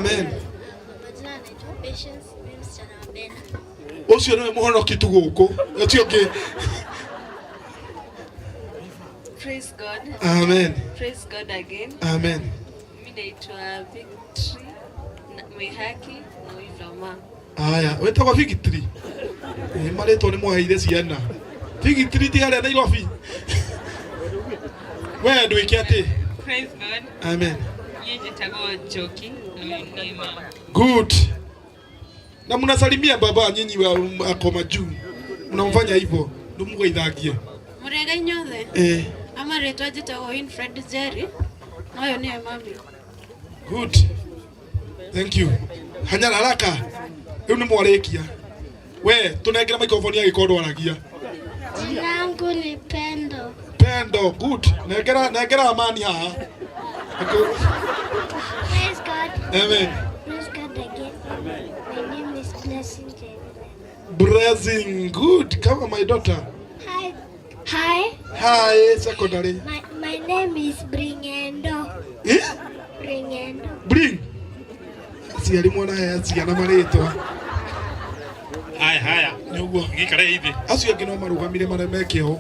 Amen. Majina anaitwa Patience, mimi msichana wa Bena. Ũcio nĩwe mũhonoki tu gũkũ. Ũcio ũngĩ. Praise God. Amen. Praise God again. Amen. Mimi naitwa Victory Mwihaki na huyu ndo mama. Aya, wĩtagwo Victory. Eh, marĩtwa nĩ mwaheire ciana. Victory ti harĩa Nairobi. We ndwĩke atĩ. Praise God. Amen. Niĩ njĩtagwo Njoki na huyu nĩ mama. Good. Na mnasalimia baba nyinyi wa ako majuu. Mnamfanya hivyo. Ndumugeithagie. Mũrĩega inyuothe. Eh, Ama rĩtwa njĩtagwo Winfred Jerry. Na ũyũ nĩwe mami. good. Thank you. Hanyara haraka. Rĩu nĩ mwarĩkia. We, tũnengere microphone ya gĩkondo aragia. Jina langu ni Pendo. Pendo, good. Nengera nengera amani haha. Praise God. Amen. Praise God again. My name is Blessing Jeremiah. Blessing, good. Kama my daughter. Hi. Hi. Hi, secondary. My name is Bringendo. Eh? Bringendo. Bring. Aciari mwana he ciana marĩtwa. Haya haya. Nĩ ũguo. Gĩikare ithe. Acio angĩ no marũgamire marĩa meke ũũ.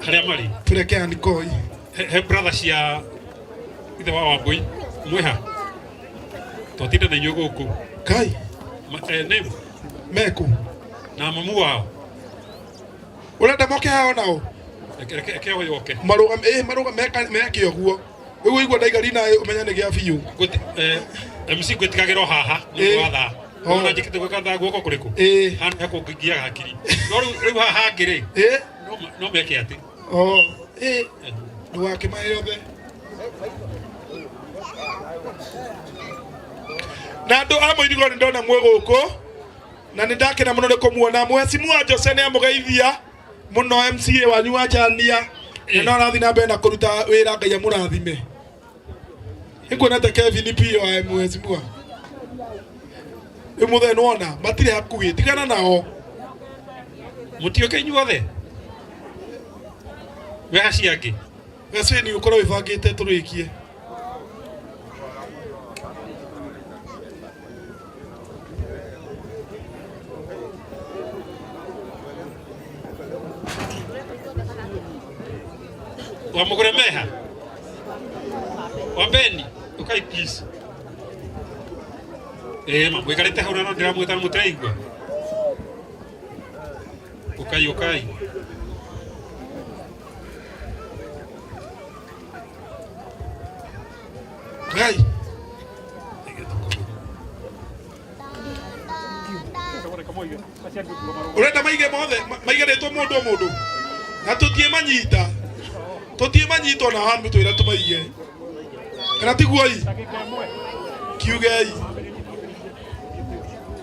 Harĩa marĩ. Tũreke Anikoi. He brother cia ithe wa Wambui. Mwĩha. Twatinda na inyuĩ gũkũ. Kai. Name. Meku. Na mamu wao. Ũrenda moke haha nao? Reke ũyũ oke. Marũgame eh marũgame meke ũguo. Rĩu ũigua ndaiga rina ũmenye nĩ gĩa biũ. MC ngwĩtigagĩra o haha nĩ ũndũ wa thaa. Ona njĩkĩte gwĩka thaa guoko kũrĩkũ? Handũ he kũngiaga hakiri. No rĩu haha hangĩ rĩ. No meke atĩ. Oh, eh. Ndũgakĩmahe othe. Na andũ a mũirigo nĩ ndona mwĩ gũkũ na nĩ ndakena mũno nĩ kũmuona. Mheshimiwa Jose nĩ amũgeithia mũno MCA wanyu wa Chania na no arathiĩ na mbere na kũruta wĩra. Ngai amũrathime. Nĩkuonete Kevin P wa mheshimiwa rĩu mũthee nĩwona matirĩ hakuhĩ, tigana nao. Mũtiũke inyuothe we acio angĩ. Gacini ũkorwo wĩbangĩte tũrĩkie. Wa mũgũre meha wa Beni ũkai please. Eh, ma mũikarĩte hau na no ndĩramwĩta na mũtiraigua. Ũkai ũkai. Ngai. Ũrenda maige mothe maige rĩtwa mũndũ o mũndũ na tũtiĩ manyita tũtiĩ manyita ona handu twĩra tũmaige kana tiguo i kiugei.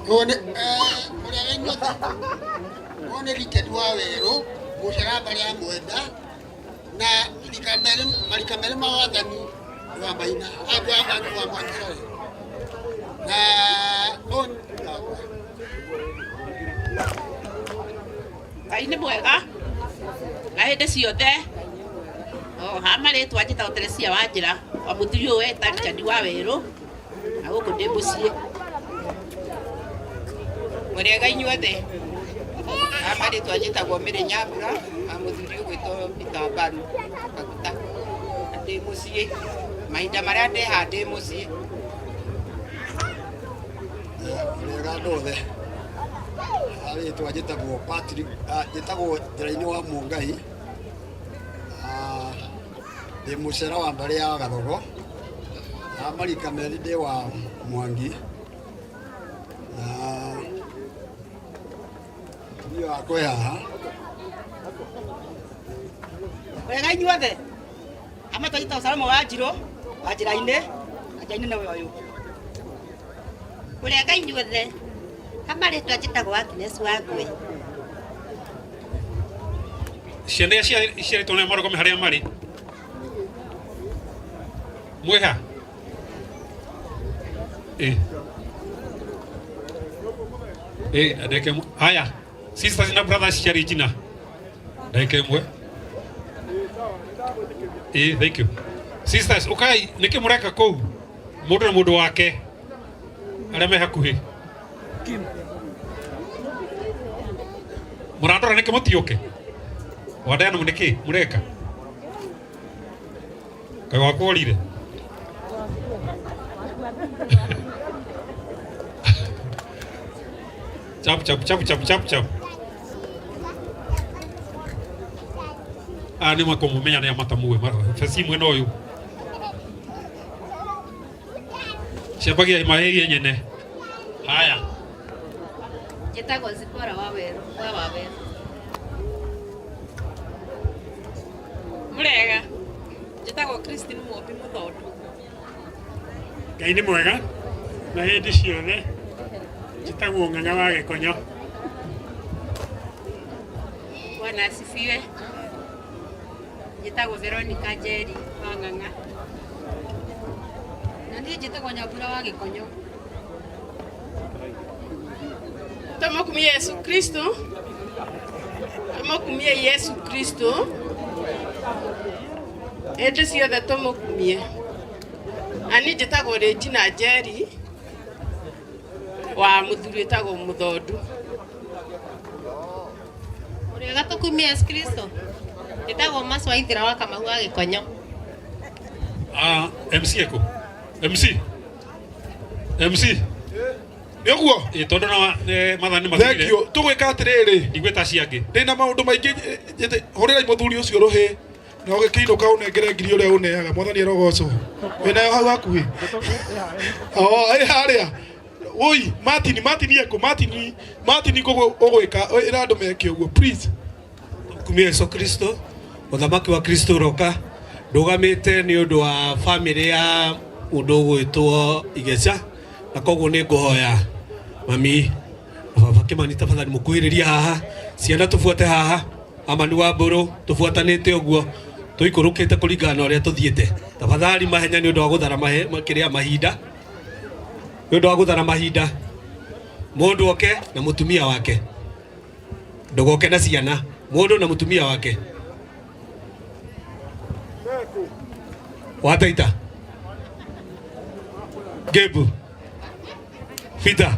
Ũyũ nĩ Richard wa Werũ mũcera mbarĩ ya Mwenda na marika merĩ ma wathani wa Maina wa Mwangi sorry. Na ũyũ nĩ wakwa. Ngai nĩ mwega na hĩndĩ ciothe. O ha marĩtwa njĩtagwo Teresia wa Njĩra wa mũthuri ũyũ weta Richard wa Werũ na gũkũ ndĩ mũciĩ. Mũrĩega inyuothe. Ha marĩtwa njĩtagwo Mary Nyambura wa mũthuri ũgwĩtwo Peter Mbaru Kaguta na ndĩ mũciĩ. Mahinda marĩa ndĩ haha ndĩ mũciĩ. Mũrĩega andũ othe. Rĩtwa njĩtagwo Patrick, njĩtagwo njĩra-inĩ wa Mũngai. Ndĩ mũcera wa mbarĩ ya Gathogo. Marika merĩ ndĩ wa Mwangi. Na mũtumia wakwa e haha. Wega inyuothe. Ama twajita usalama wa Njirũ wa njĩra-inĩ na njĩra-inĩ nĩwe ũyũ. Mũrĩega inyuothe. Ama rĩtwa njĩtagwo Agnes Wangwe. Ciana iria ciarĩtwo nĩ marũgame harĩa marĩ. Mwĩha? Eh. Eh, ndagĩka ĩmwe. Haya, sisters na brothers cia Regina. Ndagĩka ĩmwe. Eh, thank you. Sisters, ukai nĩkĩ mũreka kũu? Mũndũ na mũndũ wake. Arĩa me hakuhĩ. Mũrandora nĩkĩ mũtiũke? Wandayana nĩkĩ mũreka? Kaĩ wakwa ũrire? Chap chap chap chap chap chap. Aya nĩ makũmũmenya nĩ amatamuĩ beci mwena ũyũ. Ciambagia mahĩrie nyene. Haya. Njĩtagwo Zipora wa Werũ wa Wawerũ. Mũrega. Njĩtagwo Christine Mũmbi Mũthondu. Ngai nĩ mwega na hĩndĩ ciothe. Njĩtagwo Ng'ang'a wa Gĩkonyo. Bwana asifiwe. Njĩtagwo Veronica Njeri wa Ng'ang'a. Na niĩ njĩtagwo Nyambura wa Gĩkonyo. Tũmũkumie Yesu Kristo. Tũmũkumie Yesu Kristo. Hĩndĩ ciothe tũmũkumie. Na niĩ njĩtagwo Regina Njeri wa mũthuri wĩtagwo Mũthondu. Ũrĩega tũkumie Yesu Kristo. Njĩtagwo Mercy Waithĩra wa Kamau wa Gĩkonyo. Ah, MC eko. MC. MC. Nĩ ũguo? Ĩ tondũ na mathani mathirire. Thank you. Tũgwĩka atĩrĩrĩ. Ndigwĩta acio angĩ. Ndĩna maũndũ maingĩ hũrĩrai mũthuri ũcio rũhĩ na ũgĩkĩinũka ũnengere ngiri ũrĩa ũneaga mwathani arogocwo wĩnayo hau hakuhĩ o ĩ harĩa woi Martin Martin eko Martin Martin ũgwĩka ĩra andũ meke ũguo please. Kumia Yesu Kristo mũthamaki wa Kristo ũroka ndũgamĩte nĩ ũndũ wa bamĩrĩ ya mũndũ ũgwĩtwo Igeca na koguo nĩ ngũhoya mami na baba Kĩmani tafadhali mũkuhĩrĩrie haha ciana tũbuate haha amani wa mbũrũ tũbuatanĩte ũguo tũikũrũkĩte kũringana na ũrĩa tũthiĩte tafadhali mahenya nĩ ũndũ wa gũthara kĩrĩa mahinda nĩ ũndũ wa gũthara mahinda mũndũ oke na mũtumia wake ndũgoke na ciana mũndũ na mũtumia wake wataita Gebu Peter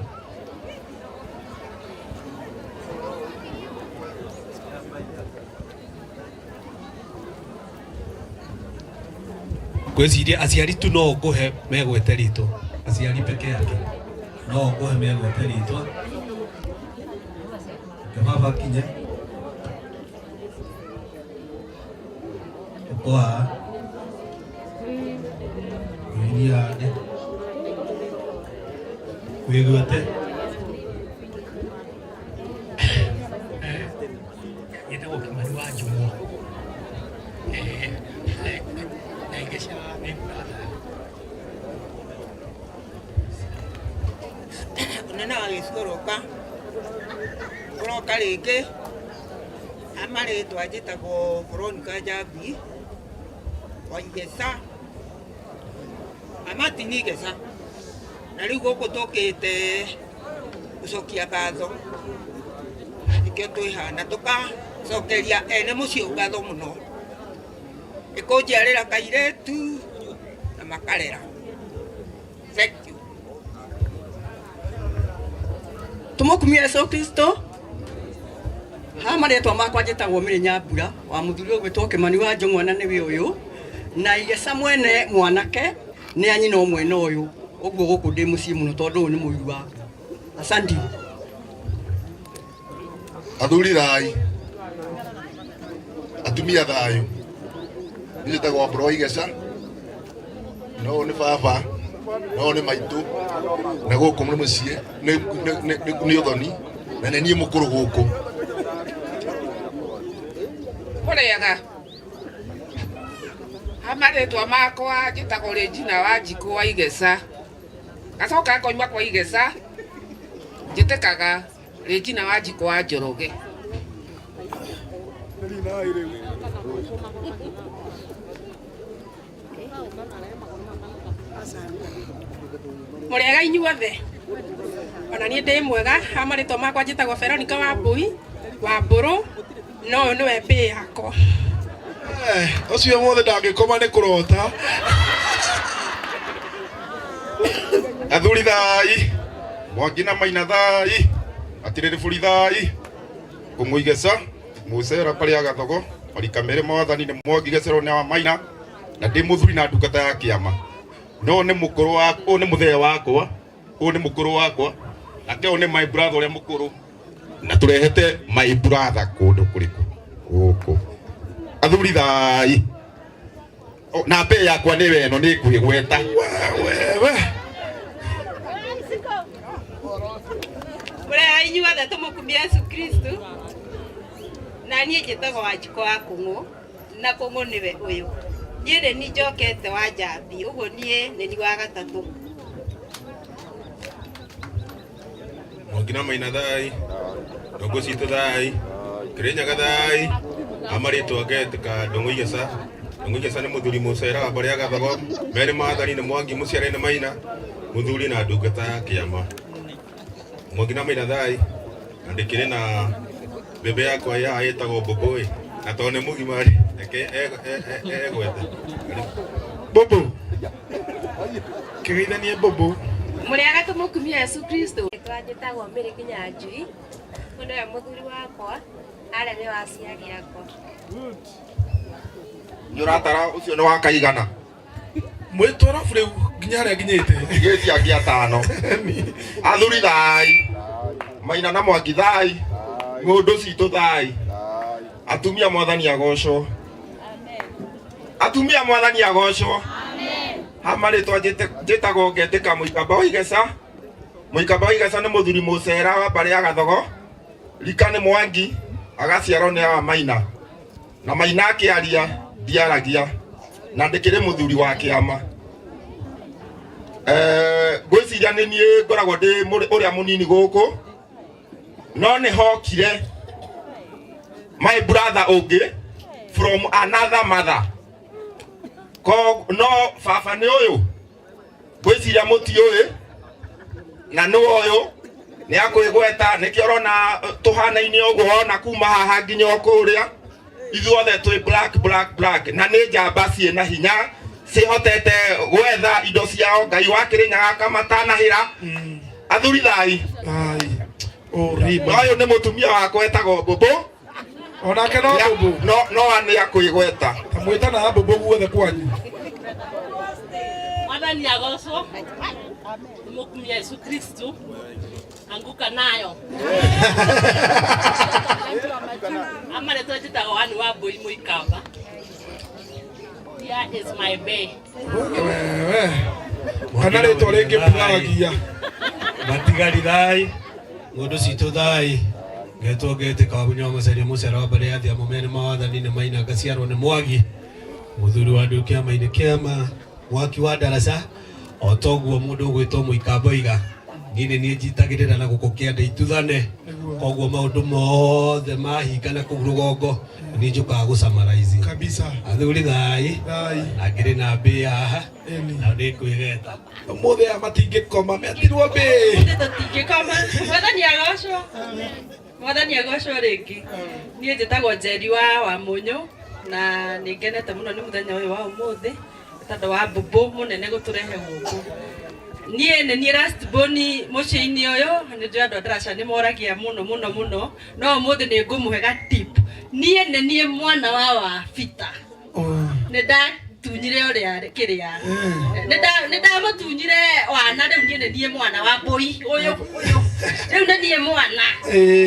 ngwĩciria aciari tu no ngũhe megwete ritwa aciari peke yake no ngũhe megwete ritwa Reke baba akinye ũkũ haha iria hande wĩgwete Njĩtagwo Kĩmani wa Njũng'wa. Na Igeca nĩ brother. Mũnene wa gĩcigo ũroka ũroka rĩngĩ ha marĩtwa njĩtagwo Veronica Njambi wa Igeca Amatini Igeca na rĩu gũkũ tũkĩte gũcokia ngatho nĩkĩo twĩ haha na tũkacokeria ene mũciĩ ngatho mũno nĩ kũnjiarĩra kairĩtu na makarera. Thank you. Tumukumie Yesu Kristo. Ha marĩtwa makwa njĩtagwo Mary Nyambura wa mũthuri ũgwĩtwo Kĩmani wa Njũng'wa na nĩwe ũyũ na Igeca mwene mwanake nĩ anyina ũmwe na ũyũ ũguo gũkũ ndĩ mũciĩ mũno tondũ ũyũ nĩ mũiru wakwa. Asante. Athuri thai atumia thayũ niĩ njĩtagwo Mbũrũ wa Igeca no ũyũ nĩ baba no ũyũ nĩ maitũ na gũkũ nĩ mũciĩ nĩ ũthoni na nĩ niĩ mũkũrũ gũkũ. Mũrĩega ha marĩtwa makwa njĩtagwo Regina Wanjikũ wa Igeca ngacoka ngoima kwa Igeca njĩtĩkaga Regina Wanjikũ wa Njoroge. Mũrĩega inyuothe ona niĩ ndĩ mwega ha marĩtwa makwa njĩtagwo Veronica Wambui wa Mbũrũ na ũyũ nĩwe mbĩ yakwa. Ũcio wothe ndangĩkoma nĩ kũrota. Athuri thai. Mwangi na Maina thai atirĩrĩ bũri thai kũng'ũigeca mũcera parĩa gathogo marika merĩ mwathani nĩ Mwangi gecero nĩ wa Maina na ndĩ mũthuri na ndungata ya kĩama no nĩ mũkũrũ wa ũyũ nĩ mũthee wakwa ũyũ nĩ mũkũrũ wakwa nake ũyũ nĩ my brother ũrĩa mũkũrũ na tũrehete my brother kũndũ kũrĩkũ gũkũ athuri thai O, na mbee yakwa nĩ weno nĩ ngwĩgweta wewe Mũrega inyuothe tũmũkumia Yesu Kristu. Na niĩ njĩtagwo Wanjikũ wa Kũng'ũ na Kũng'ũ nĩwe ũyũ. Niĩ nĩ niĩ njokete wa Njambi, ũguo niĩ nĩ niĩ wa gatatũ. Mwangi na Maina thai ndongo citũ thai Kĩrĩnyaga thai amarĩtwa ngetĩka Ndũng'ũ Igeca Ndũng'ũ Igeca nĩ mũthuri mũcera wa mbarĩ ya Gathogo merĩ maathani nĩ Mwangi mũciare nĩ Maina mũthuri na ndungata ya kĩama Mwangi na Maina thai na ndĩkĩrĩ na mbembe yakwa ya ĩtagwo mbũmbũĩ na tondũ nĩ mũgima rĩ reke egwete Mbũmbũ kĩgeithanie mbũmbũ Mũrĩega tũmũkumia Yesu Kristo. Rĩtwa njĩtagwo Mary Kinyanjui, ũyũ nĩwe mũthuri wakwa, arĩa nĩo aciari akwa. Nĩ ũratara ũcio nĩ wa kaigana mwĩtwara rĩu nginya harĩa nginyĩte gĩti angĩ atano athuri thai Maina na Mwangi thai ng'ũndũ citũ thai atumia mwathani agocwo atumia mwathani agocwo ha marĩtwa njĩtagwo ngetĩka mũikamba wa Igeca mũikamba wa Igeca nĩ mũthuri mũcera wa mbarĩ ya Gathogo rika nĩ Mwangi agaciarwo nĩ awa Maina na Maina akĩaria ndiaragia na ndĩkĩrĩ mũthuri wa kĩama ngwĩciria nĩ niĩ ngoragwo ndĩ ũrĩa mũnini gũkũ no nĩ hokire my brother ũngĩ from another mother ko no baba nĩ ũyũ ngwĩciria mũtiũĩ na nĩ ũyũ nĩ akwĩgweta nĩkĩo ũrona tũhanaine ũguo wona kuma haha nginya o kũrĩa ithuothe twĩ black black black na nĩ njamba ciĩna hinya cihotete gwetha indo ciao Ngai wa Kĩrĩnyaga akamatanahĩra athuri thai Ũriba. ũyũ nĩ mũtumia wakwa etagwo Mbũmbũ onake no Mbũmbũ no no nĩ akwĩgweta mwĩtanaga Mbũmbũ guothe kwanyu Mwathani agocwo tumukumia Yesu Kristu anguka nayo amarĩtwa njĩtagwo Ann wa Mbũi Mũikamba. Here is my bay. Wewe kana rĩtwa rĩngĩ mburagia matigari thai ng'ũndũ citũ thai ngetwo ngetĩka wa mũnywa mũceria mũcera wa mbarĩ ya thiamo mene mawathani nĩ Maina ngaciarwo nĩ Mwagi mũthuri wa andũ kĩama-inĩ kĩama mwaki wa ndaraca o toguo mũndũ ũgwĩtwo mũikamba oiga niĩ nĩ niĩ njitagĩrĩra na gũkũ kĩanda ituthane koguo maũndũ mothe mahinga na kũu rũgongo niĩ njũkaga gũcamaraizi kabisa athuri thai na ngĩrĩ na mbĩ haha na nĩ ngwĩgeta ũmũthĩ aya matingĩkoma metirwo mbĩ Tũtingĩkoma. Mwathani agocwo. Mwathani agocwo rĩngĩ. Niĩ njĩtagwo Njeri wa Wamũnyũ na nĩ ngenete mũno nĩ mũthenya ũyũ wa ũmũthĩ tondũ wa mbũmbũ mũnene gũtũrehe gũkũ. Niĩ nĩ niĩ last born mũciĩ-inĩ ũyũ, nĩ njũĩ andũ a ndaraca nĩ moragia mũno mũno mũno, no ũmũthĩ nĩ ngũmũhe ga tip. Niĩ nĩ niĩ mwana wa Wabita. Nĩ ndatunyire ũrĩa kĩrĩa nĩ ndamũtunyire wana rĩu niĩ nĩ niĩ mwana wa mbũi ũyũ ũyũ rĩu nĩ niĩ mwana.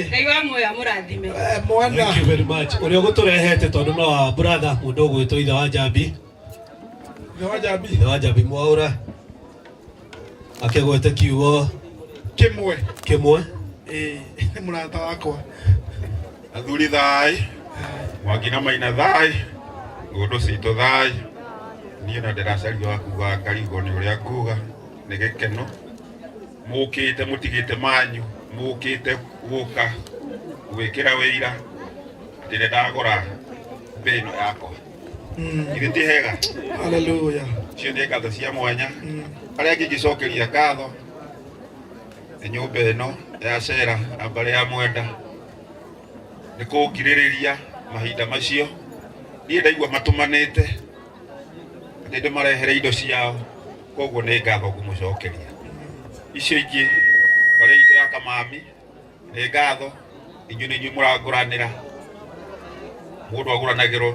Ngai wa muoyo amũrathime. Mwana. Thank you very much. Ũrĩa ũgũtũrehete tondũ no wa brother mũndũ ũgwĩtwo ithe wa Njambi ithe wa Njambi ithe wa Njambi Mwaũra akĩgwete kiugo kĩmwe kĩmwe ĩĩ nĩ mũrata wakwa athuri thai Mwangi na Maina thai ng'ũndũ citũ thai niĩ na ndĩracaria wa kuga ngarigwo nĩ ũrĩa nguga nĩ gĩkeno mũkĩte mũtigĩte manyu mũkĩte gũka gwĩkĩra wĩira atĩ nĩ ndagũra mbĩ ĩno yakwa githĩ ti hega haleluya icio nĩ ngatho cia mwanya arĩa angĩ ingĩcokeria ngatho nĩ nyũmba ĩno ya cera na mbarĩ ya Mwenda nĩ kũngirĩrĩria mahinda macio niĩ ndaigua matũmanĩte atĩ ndĩmarehere indo ciao koguo nĩ ngatho ngũmũcokeria icio ingĩ Mbarĩ itũ ya Kamami nĩ ngatho, inyuĩ nĩ inyuĩ mũrangũranĩra. Mũndũ agũranagĩrwo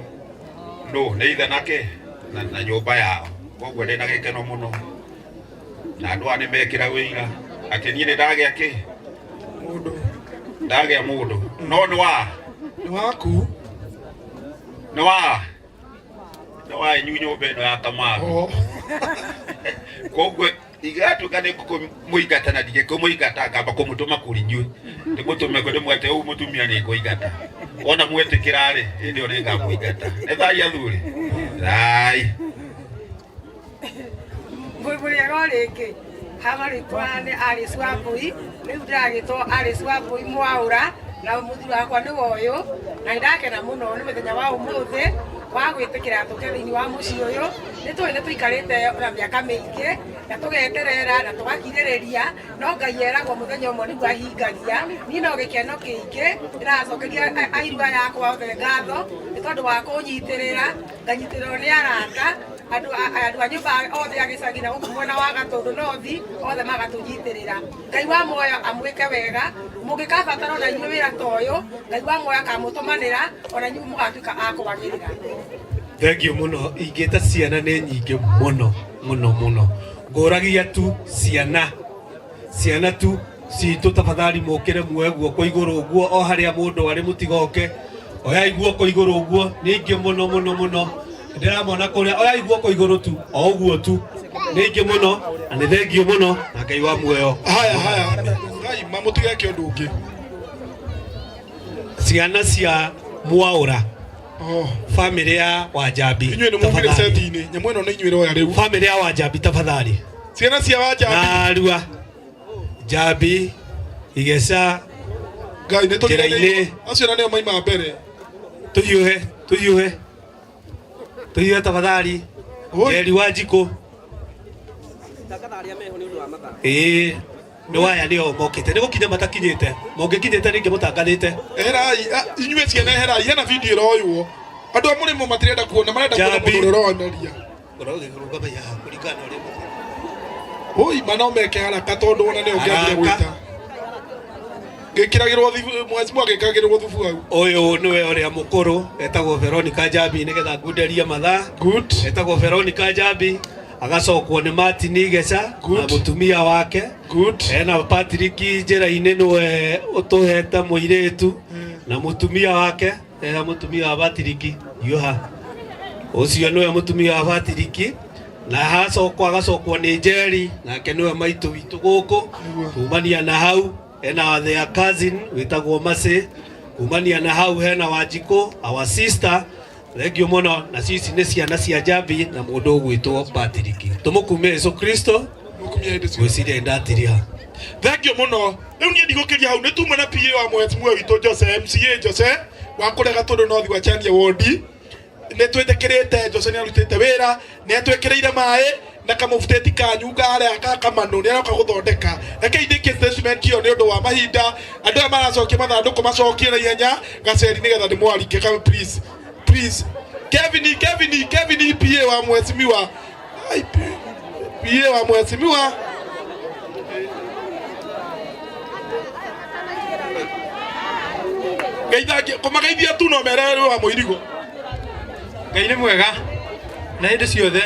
nũ nĩ ithe nake na nyũmba yao. Koguo ndĩna gĩkeno mũno na andũ aya nĩ mekĩra wĩira atĩ niĩ nĩ ndagĩa kĩ mũndũ, ndagĩa mũndũ no nĩ wa nĩ waku, nĩ wa nĩ wa inyuĩ nyũmba ĩno ya Kamau. Koguo igatuĩka nĩ kũmũingata na ndingĩkũmũingata, ngamba kũmũtũma kũrĩ inyuĩ, ndĩmũtũme kũ ndĩmwete ũũ mũtumia nĩ ngũingata, wona mwetĩkĩra rĩ, hĩndĩ ĩyo nĩ ngamũingata. Nĩ thai athuri, thai. Mũrĩega o rĩngĩ, ha marĩtwa nĩ Alice Wambui, rĩu ndĩragĩtwo Alice Wambui Mwaũra, na mũthuri wakwa nĩ ũyũ, na nĩ ndakena mũno nĩ mũthenya wa ũmũthĩ wa gwĩtĩkĩra tũke thĩinĩ wa mũciĩ ũyũ. Nĩ tũĩ nĩ tũikarĩte na mĩaka mĩingĩ na tũgeterera na tũgakirĩrĩria, no Ngai eragwo mũthenya ũmwe nĩguo ahingagia. Niĩ no gĩkeno kĩingĩ ndĩracokeria airu aya akwa othe ngatho nĩ tondũ wa kũnyitĩrĩra, nganyitĩrĩrwo nĩ arata, andũ a nyũmba othe a gĩcagi na gũkũ mwena wa Gatũndũ North othe magatũnyitĩrĩra. Ngai wa muoyo amwĩke wega, mũngĩkabatara ona inyuĩ wĩra ta ũyũ, Ngai wa muoyo akamũtũmanĩra ona inyuĩ mũgatuĩka a kwagĩrĩra. Thengiũ mũno, ingĩta ciana nĩ nyingĩ mũno mũno mũno, ngũragia tu ciana ciana tu citũ, tafadhali mũkĩre muoe guoko igũrũ ũguo o harĩa mũndũ arĩ, mũtigoke, oyai guoko igũrũ ũguo, nĩ aingĩ mũno mũno mũno, ndĩramona kũrĩa, oyai guoko igũrũ tu o ũguo tu, nĩ aingĩ mũno na nĩ thengiũ mũno, na Ngai wa muoyo. Haya haya, Ngai mamũtigeke ũndũ ũngĩ. Ciana cia Mwaũra, famĩlĩ ya Wanjambi, Inyuĩ nĩ mumire tafadhali. seti-inĩ, nyamũ ĩno nĩ inyuĩ ĩroya rĩu. Famĩlĩ ya Wanjambi tafadhali. Ciana cia Wanjambi. Narua Njambi Igeca Ngai nĩ tũgire njĩra-inĩ. Acio na nĩo maima mbere. Tũhiũhe tũhiũhe tũhiũhe tafadhali. Njeri wa Njikũ, ĩĩ nĩ waya nĩo mokĩte, nĩ gũkinya matakinyĩte, mũngĩkinyĩte ningĩ mũtangathĩte. Eherai inyuĩ ciana, eherai, hena video ĩroywo. Andũ a mũrĩmo matirenda kuona, marenda kuona Njambi. mũndũ ũrĩa ũronaria. Ũrũgama haha kũringana na ũrĩa mũthuri. Oi, mana meke haraka tondũ ona nĩo ngĩambire Haraka. gwĩta. Ngĩkĩragĩrwo thubu, mheshimiwa agĩkagĩrwo thubu hau. Ũyũ nĩwe ũrĩa mũkũrũ, etagwo Veronica Njambi, nĩgetha ngunderie mathaa. Good. Etagwo Veronica Njambi, agacokwo nĩ Martin Igeca na mũtumia wake. Good. Ena Patrick njĩra-inĩ, nĩwe ũtũhete mũirĩtu na mũtumia wake. Ena mũtumia wa Patrick yuha, ũcio nĩwe mũtumia wa Patrick, na hacokwo agacokwo nĩ Njeri, nake nĩwe maitũ witũ gũkũ. Kumania na hau hena their cousin wĩtagwo Mercy. Kumania na hau hena Wanjikũ, our sister. Thengiũ mũno, na cici nĩ ciana cia Njambi na mũndũ ũgwĩtwo Patrick. Tũmũkumie Yesu Kristo. Ngwĩciria ndatiriha. Thengiũ mũno. Rĩu niĩ ndigũkĩria hau, nĩ tuma na PA wa mheshimiwa witũ Jose, MCA Jose wa kũrĩa Gatũndũ North gwa Chania wondi. Nĩ twĩtĩkĩrĩte Jose nĩ arutĩte wĩra, nĩ atwĩkĩrĩire maĩ na kamũbutĩti kanyu karĩa ka kamanũ nĩ aroka gũthondeka. Rekei ndĩkie statement ĩyo nĩ ũndũ wa mahinda. Andũ aya maracokia mathandũkũ macokie na ihenya gaceri nĩgetha ndĩmwarike. Ka please please. Kevin Kevin Kevin PA wa mheshimiwa. Ai, PA wa mheshimiwa. Ngeithagia kũmageithia tu no mere wa mũirigo. Ngai nĩ mwega na hĩndĩ ciothe.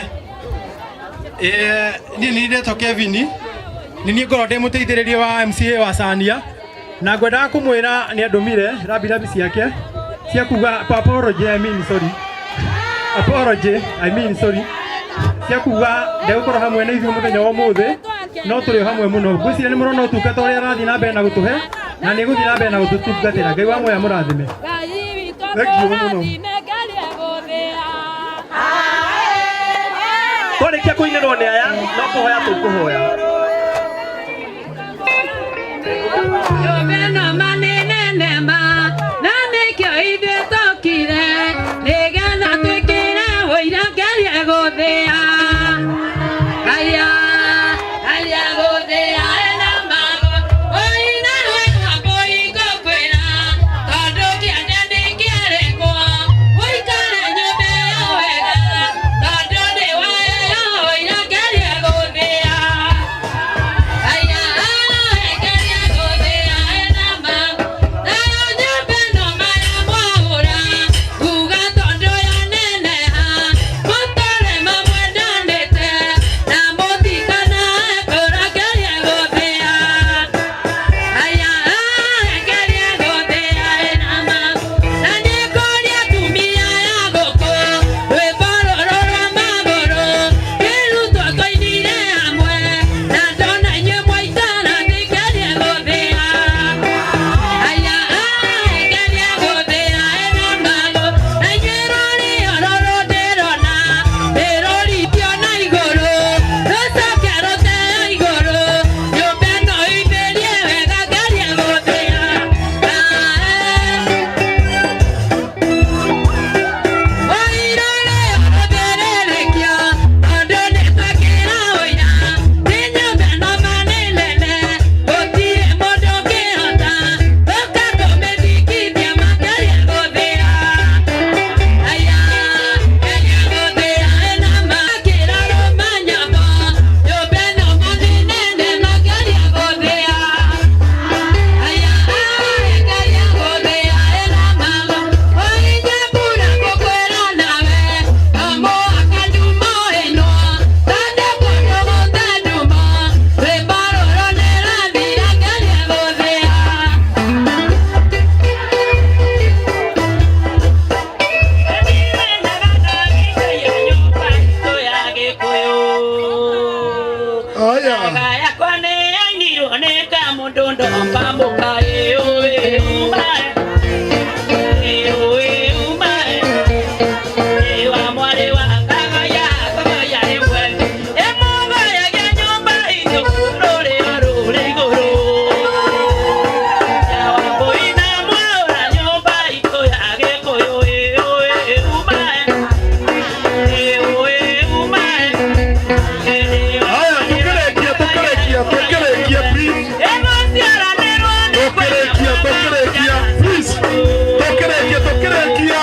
Niĩ nĩ ndetwo Kevin, nĩ niĩ ngoragwo ndĩ mũteithĩrĩria wa MCA wa Sania, na ngwendaga kũmwĩra nĩ andũmire rambirambi ciake cia kuga apology, I mean sorry, apology, I mean sorry, cia kuga ndegũkorwo hamwe na ithuĩ mũthenya wa ũmũthĩ, no tũrĩ o hamwe mũno. Ngwĩciria nĩ mũrona ũtungata ũrĩa arathiĩ na mbere na gũtũhe, na nĩ egũthiĩ na mbere na gũtũtungatĩra. Ngai wa muoyo amũrathime. Thengiũ mũno. Twarĩkia kũinĩrwo nĩ aya, no kũhoya tũkũhoya. Nyũmba ĩno ma nĩ nene ma, na nĩkĩo ithuĩ tũkire, nĩgetha twĩkĩre ũira ngerie gũthĩa. Haya, haya gũthĩa ena mago, ũina wega kũingũkwĩra, tondũ kĩanda nĩ kĩarĩkwo, ũikare nyũmba ĩyo wega, tondũ nĩ wayo ũira ngerie gũthĩa. Haya, arohengeria Mũndũndũ mbambũka ĩũĩ umae ĩũĩ umae ĩwa mwarĩ wa kagaya kagaya ĩmwe ĩmũgayagia nyũmba itũ rũrĩo rũrĩ igũrũ ya Wambũi na Mwaũra nyũmba itũ ya Gĩkũyũ ĩũĩ umae ĩũĩ umae. Haya, tukĩrĩkia tukĩrĩkia tukĩrĩkia please. Tukĩrĩkia tukĩrĩkia please. Tukĩrĩkia tukĩrĩkia.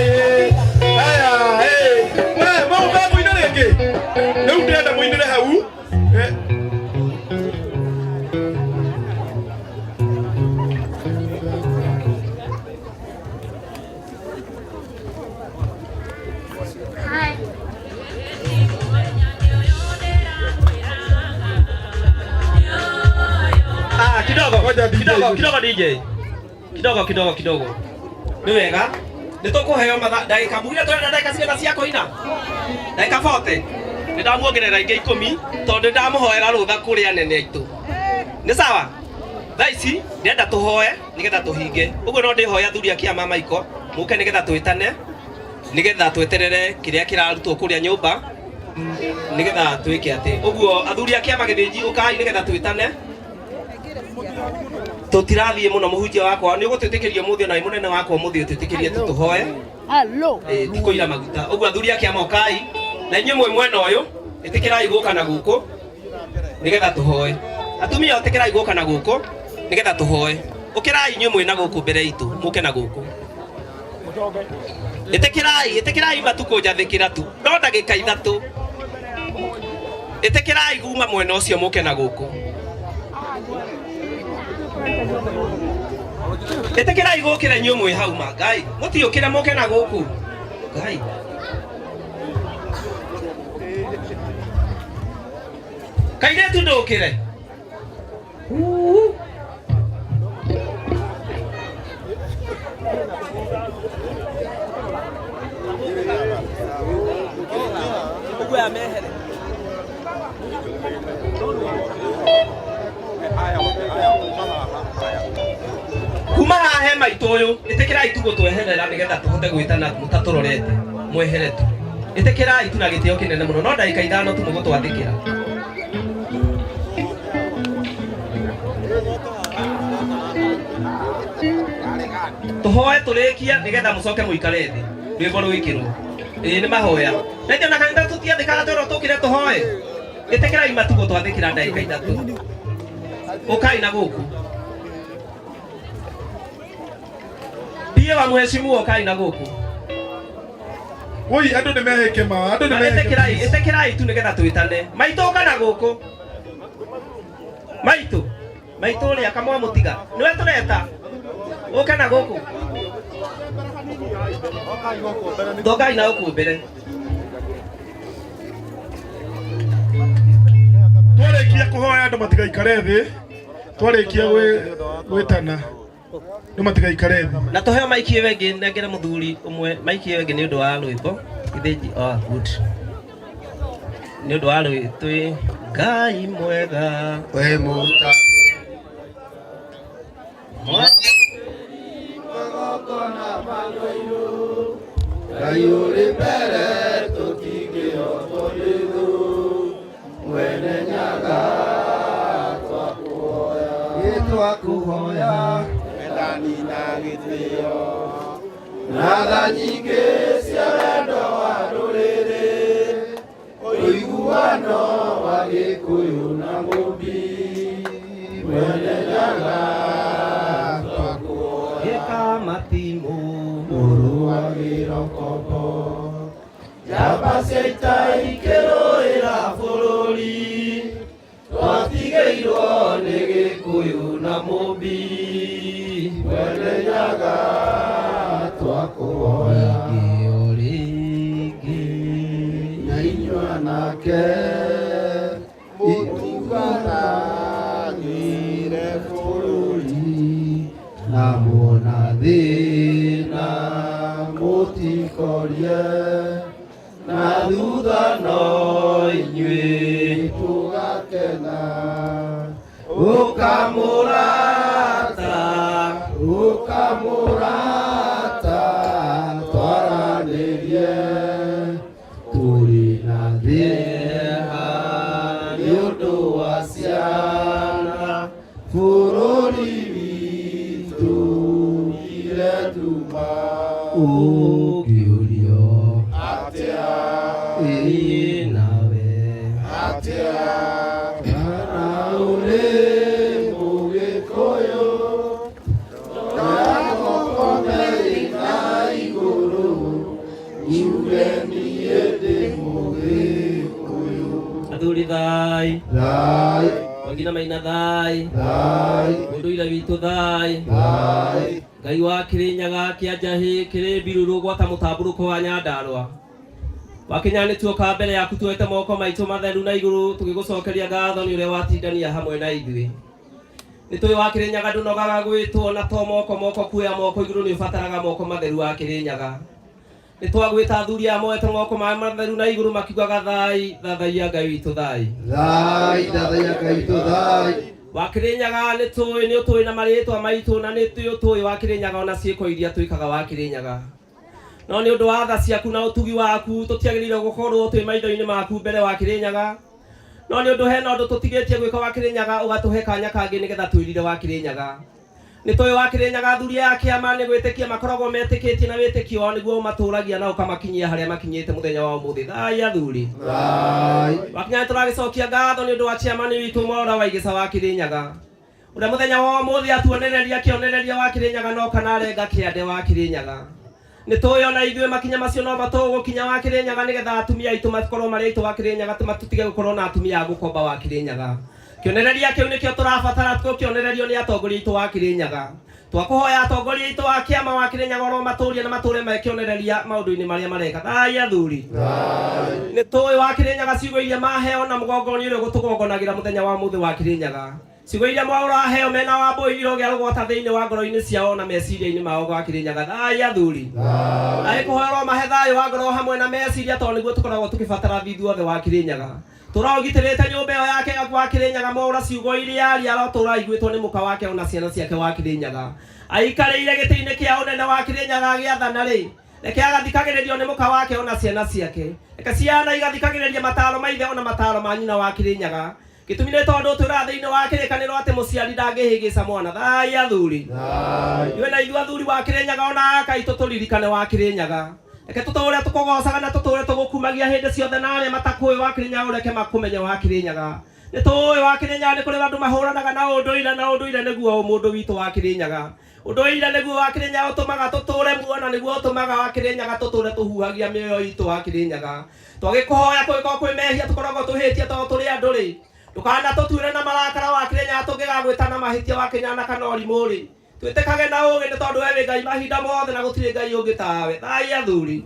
Haya, eh. We, mau ba muine rĩngĩ. Rĩu ndĩrenda mũinĩre hau. Eh. Ah, kidogo kidogo kidogo DJ. Kidogo kidogo kidogo. Nĩ wega. Nĩ tũkũheo mathaa ndagĩka mugire tũrenda ndagĩka cigana cia kũina? Ndagĩka 40. Nĩ ndamuongerera ingĩ 10 tondũ nĩ ndamũhoera rũtha kũrĩ anene aitũ. Nĩ sawa? Thaa ici ndĩrenda tũhoe nĩgetha tũhinge. Ũguo no ndĩhoe athuri a kĩama maiko mũke nĩgetha twĩtane nĩgetha tweterere kĩrĩa kĩrarutwo kũrĩa nyũmba nĩgetha twĩke atĩ. Ũguo athuri a kĩama gĩthĩnji ũkai nĩgetha twĩtane. Tũtirathiĩ mũno mũhunjia wakwa nĩ ũgũtwĩtĩkĩria ũmũthĩ ona wĩ mũnene wakwa ũmũthĩ ũtwĩtĩkĩrie tu tũhoe. Ti kũira maguta. Ũguo athuri a kĩama ũkai na inyuĩ mwĩ mwena ũyũ ĩtĩkĩrai gũka na gũkũ nĩgetha tũhoe. Atumia ĩtĩkĩrai gũka na gũkũ nĩgetha tũhoe. Ũkĩrai inyuĩ mwĩ na gũkũ mbere itũ mũke na gũkũ. Ĩtĩkĩrai ĩtĩkĩrai matukũ njathĩkĩra tu no ndagĩka 3. Ĩtĩkĩrai kuma mwena ũcio mũke na gũkũ. Ĩtĩkĩrai gũkĩra inyuĩ mwĩ hau ma Ngai mũtiũkĩre mũke na gũkũ Ngai. Kairĩtu ndũkĩre. Ũguo ya mehere. Kuma haha he maitũ ũyũ ĩtĩkĩrai tu gũtweherera nĩgetha tũhote gwĩtana mũtatũrorete mwehere tu. Ĩtĩkĩrai tu na gĩtĩo kĩnene mũno no ndagĩka 5 tu mũgũtwathĩkĩra. Tũhoe tũrĩkie nĩgetha mũcoke mũikare thĩ rwĩmbo rwĩkĩrwo. Ĩĩ nĩ mahoya. Na ithuĩ ona kanitha tũtiathĩkaga twerwo tũkĩre tũhoe. Ĩtĩkĩrai matu gũtwathĩkĩra ndagĩka 3. Ũkai na gũkũ. Ndiye wa mheshimiwa ũkai na gũkũ. Woi, andũ nĩ mehĩke ma, andũ nĩ mehĩke. Ĩtĩkĩrai, ĩtĩkĩrai tu nĩgetha twĩtane. Maitũ ũka na gũkũ. Maitũ, maitũ ũrĩa kamwa mũtiga. Nĩwe tũreta. Ũke na gũkũ. Thongai na gũkũ mbere. Twarĩkia kũhoya andũ matigaikare thĩ. Twarĩkia gwĩtana andũ matigaikare thĩ. Na tũheo maiki ĩyo ĩngĩ nengere mũthuri ũmwe maiki ĩyo ĩngĩ nĩ ũndũ wa rwĩmbo. Githĩnji, oh, good. Nĩ ũndũ wa rwĩ twĩ Ngai mwega. We mũta. Ngai ũrĩ mbere tũtingĩhotwo nĩ thũ mwene nyaga twakũhoya twakũhoya wendani na gĩtĩo na tha nyingĩ cia wendo Njamba cia ita ikĩrũĩra bũrũri twatigĩirwo nĩ Gĩkũyũ na Mũmbi Mwene Nyaga twakũhoya o rĩngĩ na inyuĩ anake mũtungatagĩre bũrũri na muona thĩna mũtikorie na thutha no inyuĩ tũgakena ũkamũrata ũkamũrata twaranĩrie tũrĩ na thĩha nĩ ũndũ wa ciana bũrũri witũ ire tuma ũngĩũrio atĩa ĩĩ nawe atĩa kana ũrĩ mũgĩkũyũ na moko merĩ na igũrũ njuge niĩ ndĩ mũgĩkũyũ athuri thai thai wangina maina thai thai mũndũire witũ thai thai Ngai wa Kĩrĩnyaga kĩa njahĩ kĩrĩ mbirũrũ gwata mũtambũrũko wa Nyandarũa wakinya nĩ tuoka mbere yaku tuoete moko maitũ matheru na igũrũ tũgĩgũcokeria ngatho nĩ ũrĩa watindania hamwe na ithuĩ nĩ tũĩ wa Kĩrĩnyaga ndũnogaga gwĩtwo na to moko moko kuoya moko igũrũ nĩ ũbataraga moko matheru wa Kĩrĩnyaga nĩ twagwĩta athuri aya moete moko maya matheru na igũrũ makiugaga thai thathaiya Ngai witũ thai thai thathaiya Ngai witũ thai wa Kĩrĩnyaga nĩ tũĩ nĩ ũtũĩ na marĩtwa maitũ na nĩ ũtũĩ wa Kĩrĩnyaga ona ciĩko iria twĩkaga wa Kĩrĩnyaga no nĩ ũndũ wa tha ciaku na ũtugi waku tũtiagĩrĩire gũkorwo twĩ maitho-inĩ maku mbere wa Kĩrĩnyaga no nĩ ũndũ hena ũndũ tũtigĩtie gwĩka wa Kĩrĩnyaga ũgatũhe kanya kangĩ nĩgetha twĩrire wa Kĩrĩnyaga nĩ tũĩ wa Kĩrĩnyaga athuri aya a kĩama nĩ gwĩtĩkia makoragwo metĩkĩtie na wĩtĩkio wao nĩguo ũmatũragia na ũkamakinyia harĩa makinyĩte mũthenya wa ũmũthĩ thai athuri thai wakinya nĩ tũragĩcokia ngatho nĩ ũndũ wa chairman witũ Mwaũra wa Igĩca wa Kĩrĩnyaga ũrĩa mũthenya wa ũmũthĩ atuonereria kĩonereria wa Kĩrĩnyaga no kana arenga kĩande wa Kĩrĩnyaga nĩ tũĩ ona ithuĩ makinya macio no matũgũkinya wa Kĩrĩnyaga nĩgetha atumia aitũ makorwo marĩ aitũ wa Kĩrĩnyaga tũtige gũkorwo na atumia a gũkomba wa Kĩrĩnyaga kĩonereria kĩu nĩkĩo tũrabatara gũkĩonererio nĩ atongoria aitũ wa Kĩrĩnyaga twakũhoya atongoria aitũ a kĩama wa Kĩrĩnyaga oro matũrie na matũre me kĩonereria maũndũ-inĩ marĩa mareka thai athuri nĩ tũĩ wa Kĩrĩnyaga ciugo iria maheo na mũgongoni ũrĩa ũgũtũgongonagĩra mũthenya wa mũthĩ wa Kĩrĩnyaga ciugo iria mwaũraheo mena wa mbũi irogĩa rũgwata thĩinĩ wa ngoro-inĩ ciao na meciria-inĩ mao gwa Kĩrĩnyaga thai athuri agĩkũhoya oro mahe thayũ wa ngoro hamwe na meciria tondũ nĩguo tũkoragwo tũkĩbatara ithuothe wa Kĩrĩnyaga tũraũgitĩrĩte nyũmba ĩyo yake wa Kĩrĩnyaga mwaũra ciugo iria aria arotũra aiguĩtwo nĩ mũka wake ona ciana ciake wa Kĩrĩnyaga aikarĩire gĩtĩ-inĩ kĩa ũnene wa Kĩrĩnyaga agĩathana rĩ reke agathikagĩrĩrio nĩ mũka wake ona ciana ciake reke ciana igathikagĩrĩria mataro ma ithe ona mataro ma nyina wa Kĩrĩnyaga gĩtũmi nĩ tondũ tũraga thĩinĩ wa kĩrĩkanĩro atĩ mũciari ndangĩhĩngĩca mwana thai athuri ithuĩ na ithuĩ athuri wa Kĩrĩnyaga ona aka aitũ tũririkane wa Kĩrĩnyaga reke tũtũre tũkũgocaga na tũtũre tũgũkumagia hĩndĩ ciothe na arĩa matakũĩ wa Kĩrĩnyaga ũreke makũmenye wa Kĩrĩnyaga nĩ tũĩ wa Kĩrĩnyaga nĩ kũrĩ andũ mahũranaga na ũndũire na ũndũire nĩguo mũndũ witũ wa Kĩrĩnyaga ũndũire nĩguo wa Kĩrĩnyaga ũtũmaga tũtũre muoyo na nĩguo ũtũmaga wa Kĩrĩnyaga tũtũre tũhuhagia mĩoyo itũ wa Kĩrĩnyaga twagĩkũhoya kũngĩkorwo kwĩ mehia tũkoragwo tũhĩtie tondũ tũrĩ andũ rĩ ndũkana tũtuĩre na marakara wa Kĩrĩnyaga tũngĩgagwĩta na mahĩtia wa Kĩrĩnyaga na kana ũrimũ rĩ twĩtĩkage na ũgĩ nĩ tondũ we wĩ Ngai mahinda mothe na gũtirĩ Ngai ũngĩ tawe thai athuri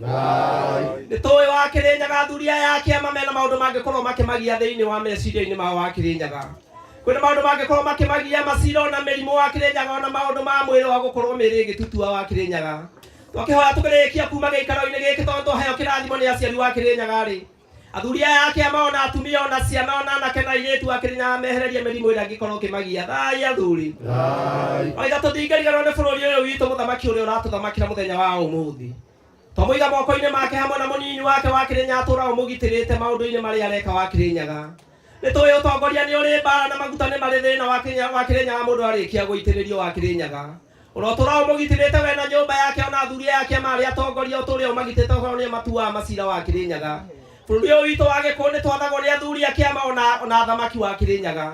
nĩ tũĩ wa Kĩrĩnyaga athuri aya a kĩama mena maũndũ mangĩkorwo makĩmagia thĩinĩ wa meciria-inĩ mao wa Kĩrĩnyaga kwĩna maũndũ mangĩkorwo makĩmagia macira ona mĩrimũ wa Kĩrĩnyaga ona maũndũ ma mwĩrĩ wa gũkorwo mĩĩrĩ ĩgĩtutua wa Kĩrĩnyaga twakĩhoya tũkĩrĩkia kuma gĩikaro-inĩ gĩkĩ tondũ twaheo kĩrathimo nĩ aciari wa Kĩrĩnyaga rĩ athuri aya a kĩama ona atumia ona ciana ona anake na airĩtu a Kĩrĩnyaga mehererie mĩrimũ ĩrĩa angĩkorwo ĩkĩmagia thai athuri oiga tũtingĩriganĩrwo nĩ bũrũri ũyũ witũ mũthamaki ũrĩa ũratũthamakĩra mũthenya wa ũmũthĩ twamũiga moko-inĩ make hamwe na mũnini wake wa Kĩrĩnyaga tũra ũmũgitĩrĩte maũndũ-inĩ marĩa areka wa Kĩrĩnyaga nĩ tũĩ ũtongoria nĩ ũrĩ mbara na maguta nĩ marĩ thĩna wa Kĩrĩnyaga mũndũ arĩkia gũitĩrĩrio wa Kĩrĩnyaga ũrotũra ũmũgitĩrĩte we na nyũmba yake ona athuri aya kĩama arĩa atongoria ũtũre ũmagitĩte ũhoro nĩo matuaga macira wa Kĩrĩnyaga bũrũri ũyũ witũ wa Gĩkũyũ nĩ twathagwo nĩ athuri a kĩama ona athamaki wa Kĩrĩnyaga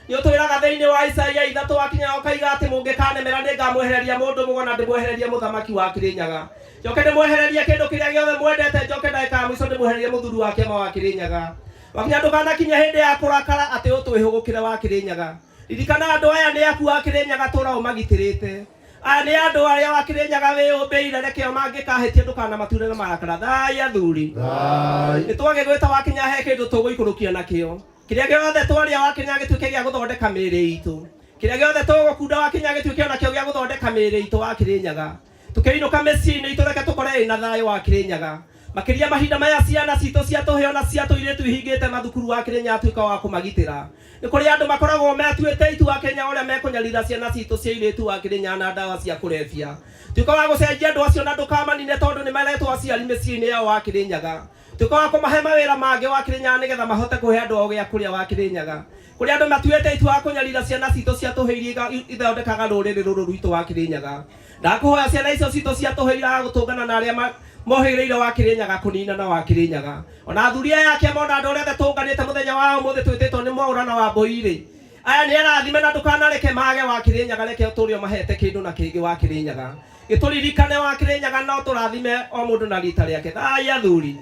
nĩ ũtwĩraga thĩinĩ wa Isaia ithatũ wakinya ũkaiga atĩ mũngĩkanemera nĩ ngamwehereria mũndũ mũgo na ndĩmwehererie mũthamaki wa Kĩrĩnyaga njoke ndĩmwehererie kĩndũ kĩrĩa gĩothe mwendete njoke ndagĩka ya mũico Mũico ndĩmwehererie mũthuri wa kĩama wa Kĩrĩnyaga. Wakinya ndũkanakinya hĩndĩ ya kũrakara atĩ ũtwĩhũgũkĩre wa Kĩrĩnyaga. Ririkana andũ aya nĩ aku wa Kĩrĩnyaga, tũra ũmagitĩrĩte. Aya nĩ andũ arĩa wa Kĩrĩnyaga wĩyũmbĩire, reke o mangĩkahĩtia ndũkanamature na marakara. Thai athuri. Nĩ twagĩgwĩta wakinya he kĩndũ tũgũikũrũkia nakĩo. Kĩrĩa gĩothe twaria wakinya gĩtuĩke gĩa gũthondeka mĩĩrĩ itũ. Kĩrĩa gĩothe tũgũkunda wakinya gĩtuĩke onakĩo gĩa gũthondeka mĩĩrĩ itũ wa Kĩrĩnyaga. Tũkĩinũka mĩciĩ-inĩ itũ reke tũkore ĩna thayũ wa Kĩrĩnyaga. Makĩria mahinda maya ciana citũ cia tũhĩĩ ona cia tũirĩtu ihingĩte mathukuru wa Kĩrĩnyaga tuĩka wa kũmagitĩra. Nĩ kũrĩ andũ makoragwo metuĩte itua wa Kĩrĩnyaga ũrĩa mekũnyarira ciana citũ cia irĩtu wa Kĩrĩnyaga na ndawa cia kũrebia. Tuĩka wa gũcenjia andũ acio na ndũkamanine tondũ nĩ maretwo aciari mĩciĩ-inĩ yao wa Kĩrĩnyaga. Tuĩka wa kũmahe mawĩra mangĩ wa Kĩrĩnyaga nĩgetha mahote kũhe andũ ao gĩa kũrĩa wa Kĩrĩnyaga. Kũrĩ andũ matuĩte itua wa kũnyarira ciana citũ cia tũhĩĩ iria ithondekaga rũrĩrĩ rũrũ rwitũ wa Kĩrĩnyaga. Ndakũhoya ciana icio citũ cia tũhĩĩ iraga gũtũngana na arĩa mohĩgĩrĩire wa Kĩrĩnyaga kũninana wa Kĩrĩnyaga. Ona athuri aya a kĩama ona andũ arĩa othe tũnganĩte mũthenya wa ũmũthĩ twĩtĩtwo nĩ Mwaũra na Wambũi-rĩ, aya nĩ arathime na ndũkanareke mage wa Kĩrĩnyaga, reke ũtũũre ũmahete kĩndũ na kĩngĩ wa Kĩrĩnyaga. Gĩtũririkane wa Kĩrĩnyaga no tũrathime o mũndũ na rita rĩake. Thai athuri.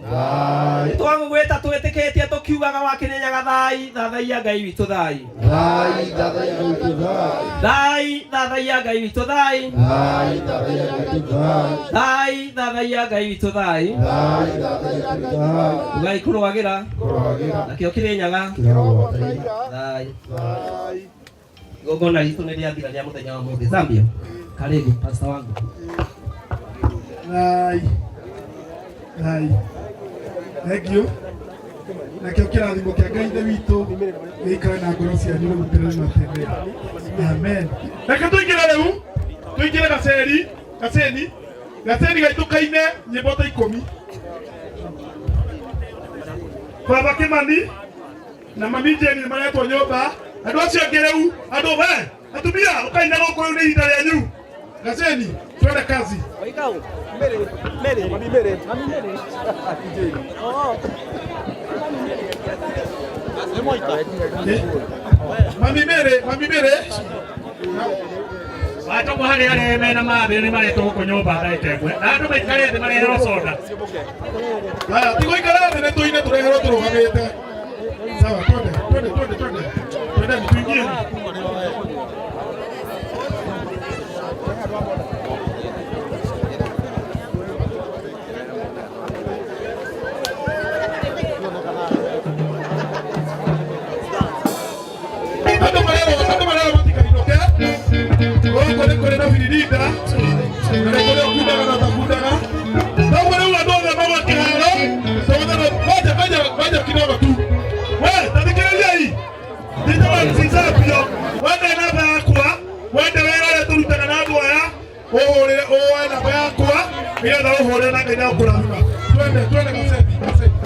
Nĩ twagũgwĩta twĩtĩkĩtie tũkiugaga wa Kĩrĩnyaga thai, thathaiya Ngai witũ thai. Thai, thathaiya Ngai witũ thai. Thai, thathaiya Ngai witũ thai. Thai, thathaiya Ngai witũ thai. Thai, thathaiya Ngai witũ thai. Thai, thathaiya Ngai witũ thai. Ugai kũrũagĩra. Kũrũagĩra. Nakĩo Kĩrĩnyaga. Kĩrogwataira. Thai. Thai. Igongona ritũ nĩ rĩathira rĩa mũthenya wa ũmũthĩ. Zambia. Karibu pastor wangu. Thai. Thai. Thank you. Nakĩo kĩrathimo kĩa Ngai Ithe witũ gĩikare na ngoro cianyu rĩu tene na tene. Amen. Reke tũingĩre rĩu, tũingĩre gaceri, gaceni, gaceni gaitũ kaine nyĩmbo ta ikũmi. Baba Kĩmani na mami Jane nĩ maretwo nyũmba. Andũ acio angĩ rĩu, andũ we, atumia, ũkaina gũkũ rĩu nĩ ihinda rĩanyu. Gaceni, twende kazi. Mami Mary, Mami Mary. Watũmwo harĩ arĩa mena mathĩ nĩ maretwo gũkũ nyũmba ndagĩka ĩmwe na andũ maikare thĩ mareherwo soda. Haya, tigũikara thĩ nĩ tũine tũreherwo tũrũgamĩte. Sawa, twende, twende, twende, twende. Twendeni tuingie. Andũ marerwo, andũ marerwo matikainũke. Gũkũ nĩ kũrĩ na biririnda, na nĩ kũrĩ ũkundaga na ũtakundaga. Koguo rĩu andũ othe magwe kĩharo, tũgũthana, ngoja, ngoja, ngoja kidogo tu. We, ta thikĩrĩriai. Thĩinĩ wa Msisapio, wende namba yakwa, wende wĩra ũrĩa tũrutaga na andũ aya, ũhũrĩre, ũoe namba yakwa, nĩgetha ũhũrĩre na Ngai nĩegũkũrathima. Twende, twende gaceti, gaceti.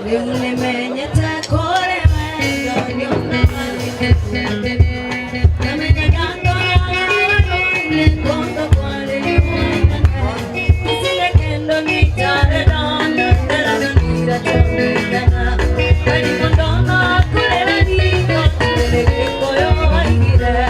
Rĩu nĩmenyete kũrĩ wendo nĩũmenyete. Namenyaga ngoro yakwa kũndũ kwarĩ Isire kendo nitare dono ndĩrathire tũmĩtana. Karibu ndono kũrĩra niko kũrĩ Gĩkũyũ waigire.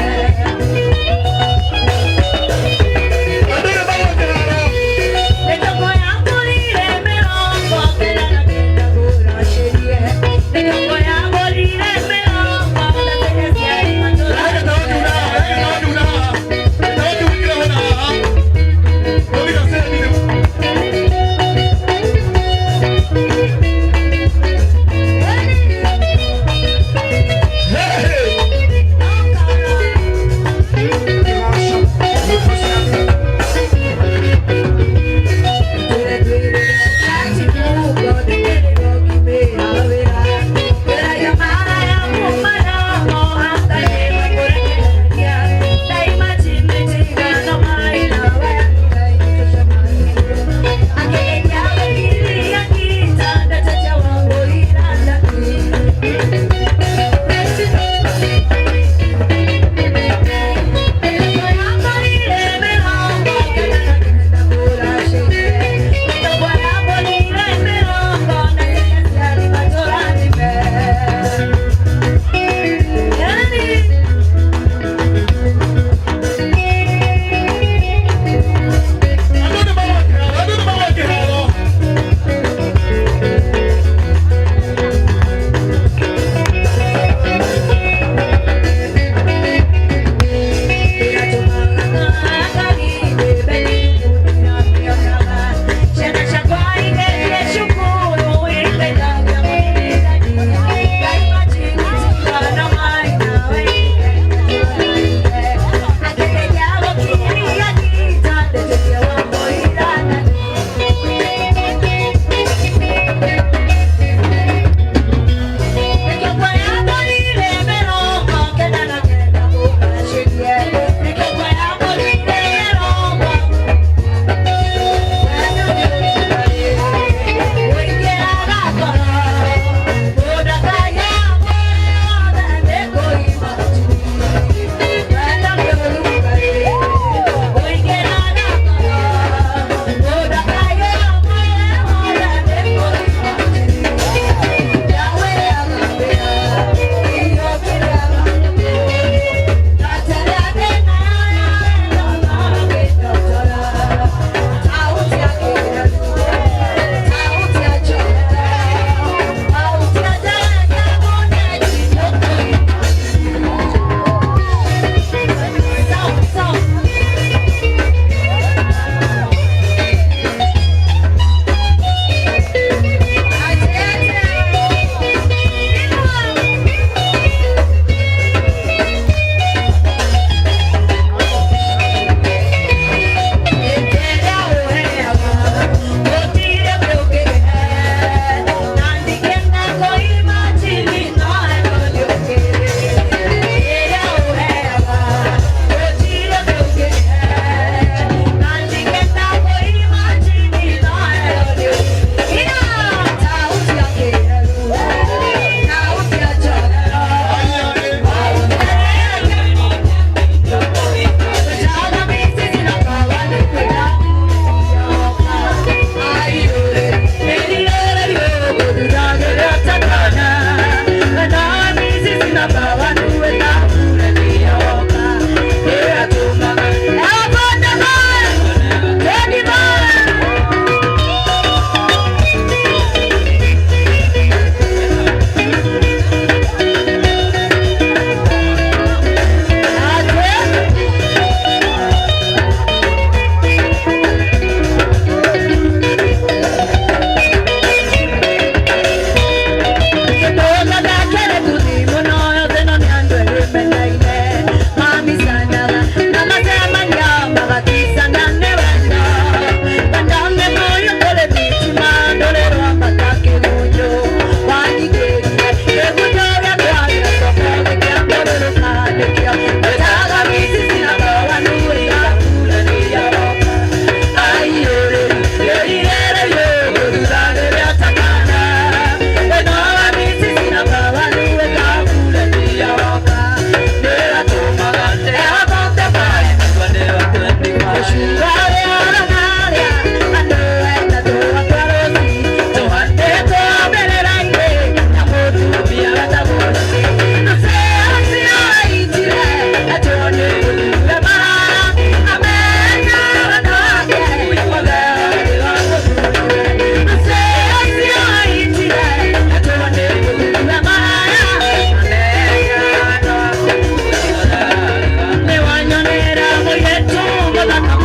Nĩwanyonera mũirĩtu mũthaka.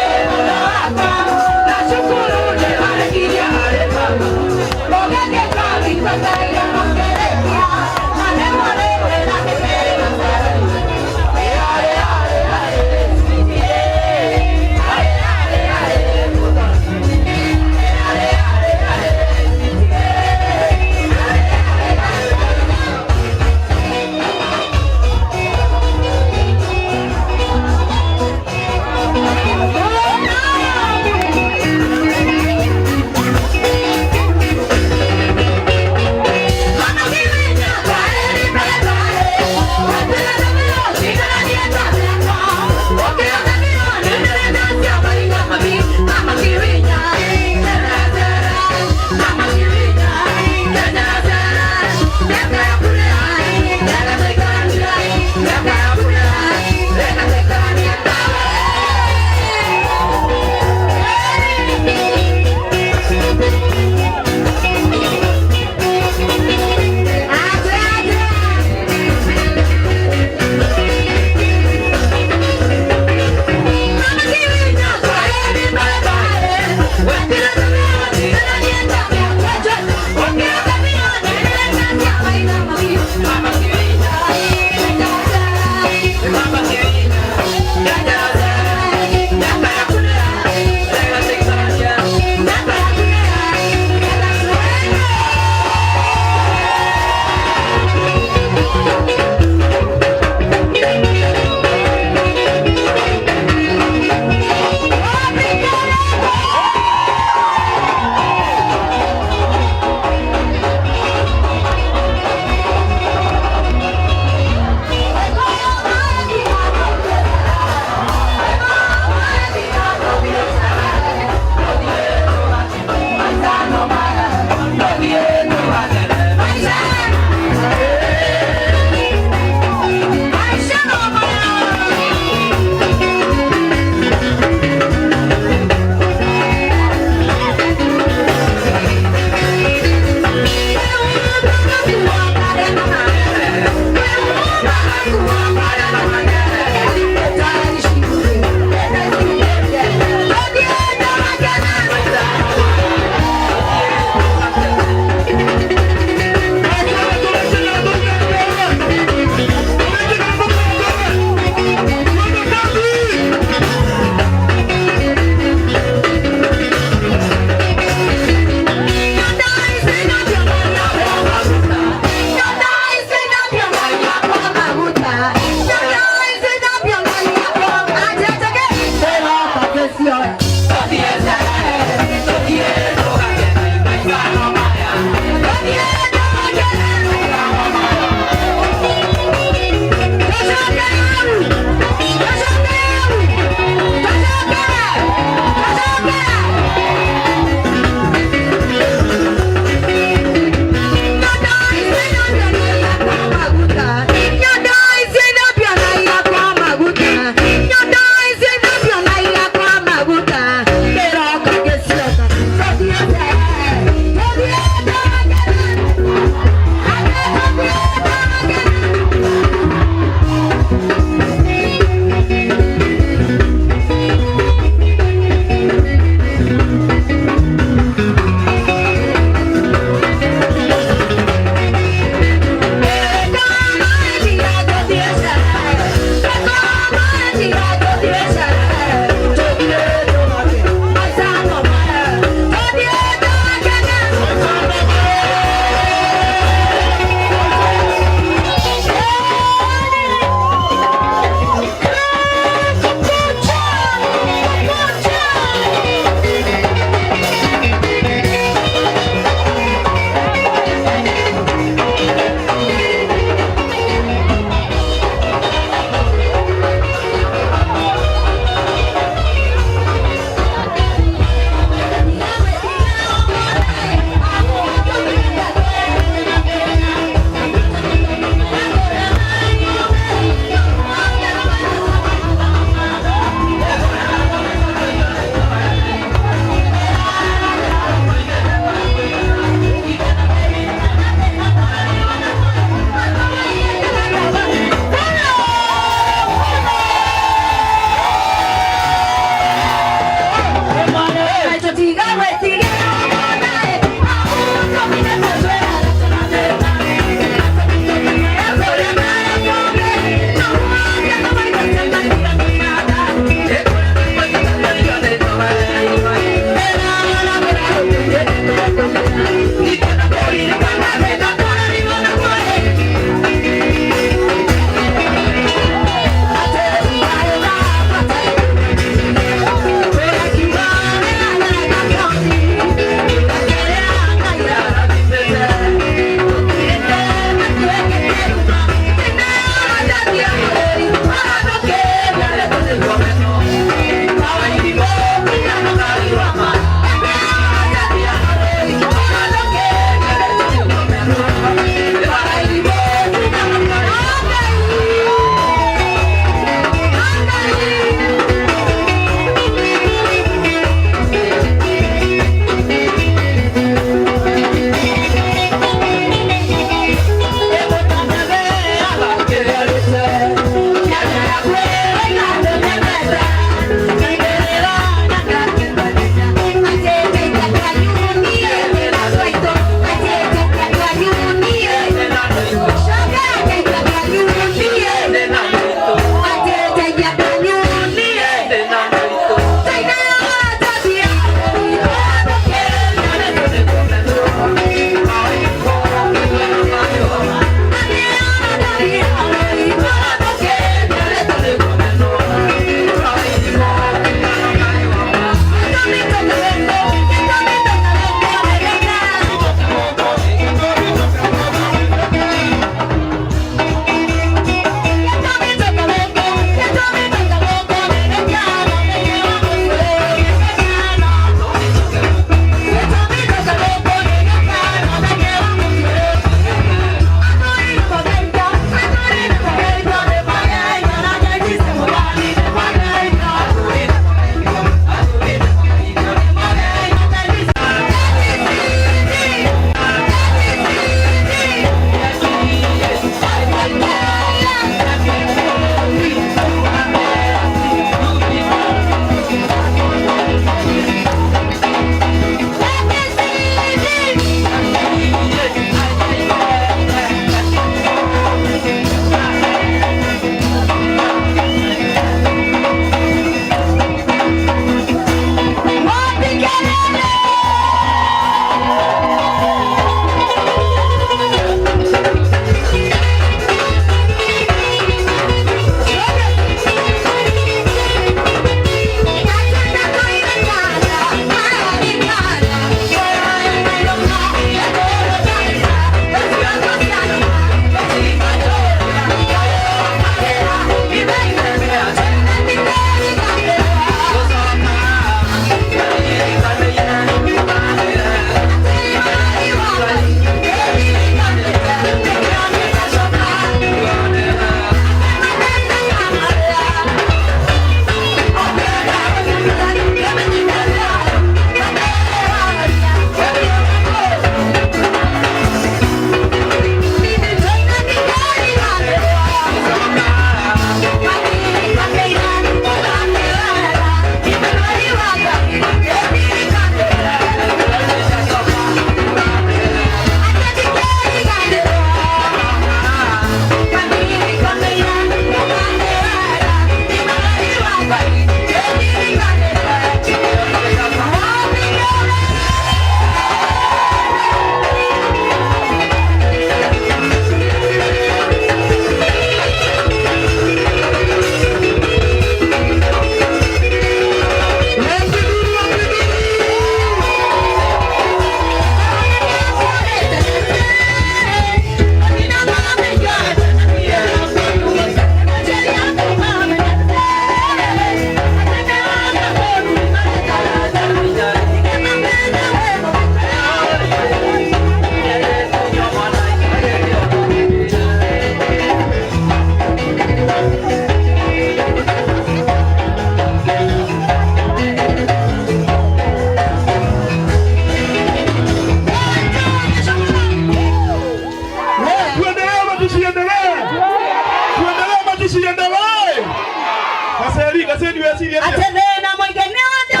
Ũreciria atĩa? Atĩ thĩna mũingĩ nĩ ũndũ.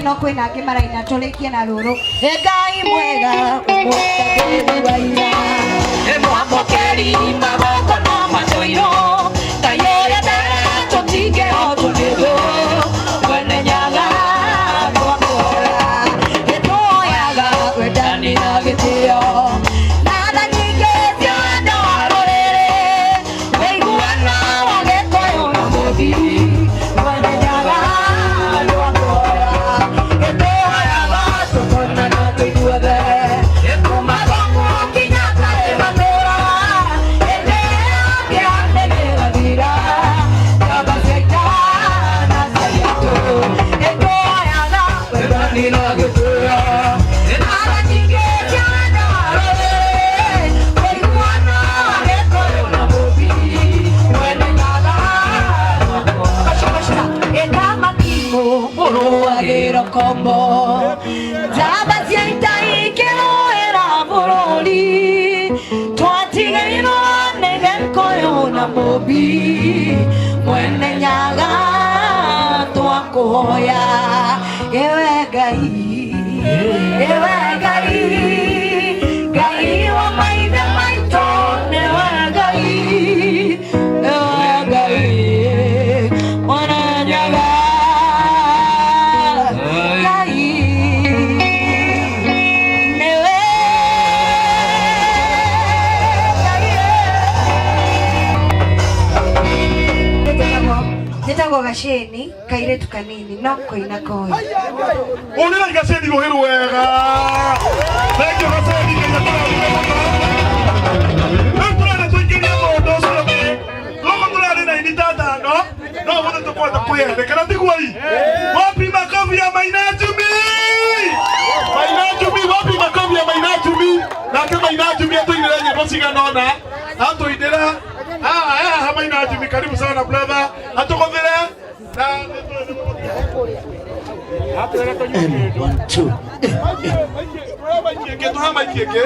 no kwĩna angĩ maraina tũrĩkie na rũrũ. Ĩ Ngai mwega ũmũtagĩri wa ira. Mwamũkĩri magongona matũirwo Ngai ũrĩa tũtingĩhotwo nĩguo Mwene Nyaga twakũhoya Nĩtũhoyaga wendani na gĩtĩo na tha nyingĩ cia wendo wa rũrĩrĩ ũiguano wa Gĩkũyũ na Mũmbi. Mwene Nyaga twakũhoya nĩtũhoyaga tũkonana tũiguothe kuma Kong'o nginya Karĩma tũraga hĩndĩ ĩyo kĩande nĩgathira njamba cia ita na cia iratũ nĩtũhoyaga wendani na gĩtĩo na tha nyingĩ cia wendo wa rũrĩrĩ ũiguano wa Gĩkũyũ na Mũmbi. Mwene Nyaga ĩtamatimũ mũrũagĩro kombo njamba cia ita ikĩrũĩra bũrũri twatigĩirwo nĩ Gĩkũyũ na Mũmbi. Mwene Nyaga twakũhoya ewe Ngai ewe Ngai Ngai wa maithe maitũ nĩwe Ngai ewe Ngai Mwene Nyaga Ngai nĩwe Njĩtagwo Gacĩni kairĩtu kanini no kũina koĩ. Ũrĩra Gacĩni rũhĩ rwega. Thank you Gacĩni Ngai akũrathime mũno. Rĩu tũrenda tũingĩrie mũndũ ũcio ũngĩ. Gũkũ tũrarĩ na aini ta atano no ũmũthĩ tũkũhota kwĩyandĩka na tiguo ii? Wapi makofi ya Maina Jumi? Maina Jumi, wapi makofi ya Maina Jumi? Nake Maina Jumi atũinĩre nyĩmbo cigana ũna atũinĩra haha Maina Jumi, karibu sana brother, atũgũthĩre na One, two. Maiki ĩngĩ tũhe maiki ĩngĩ.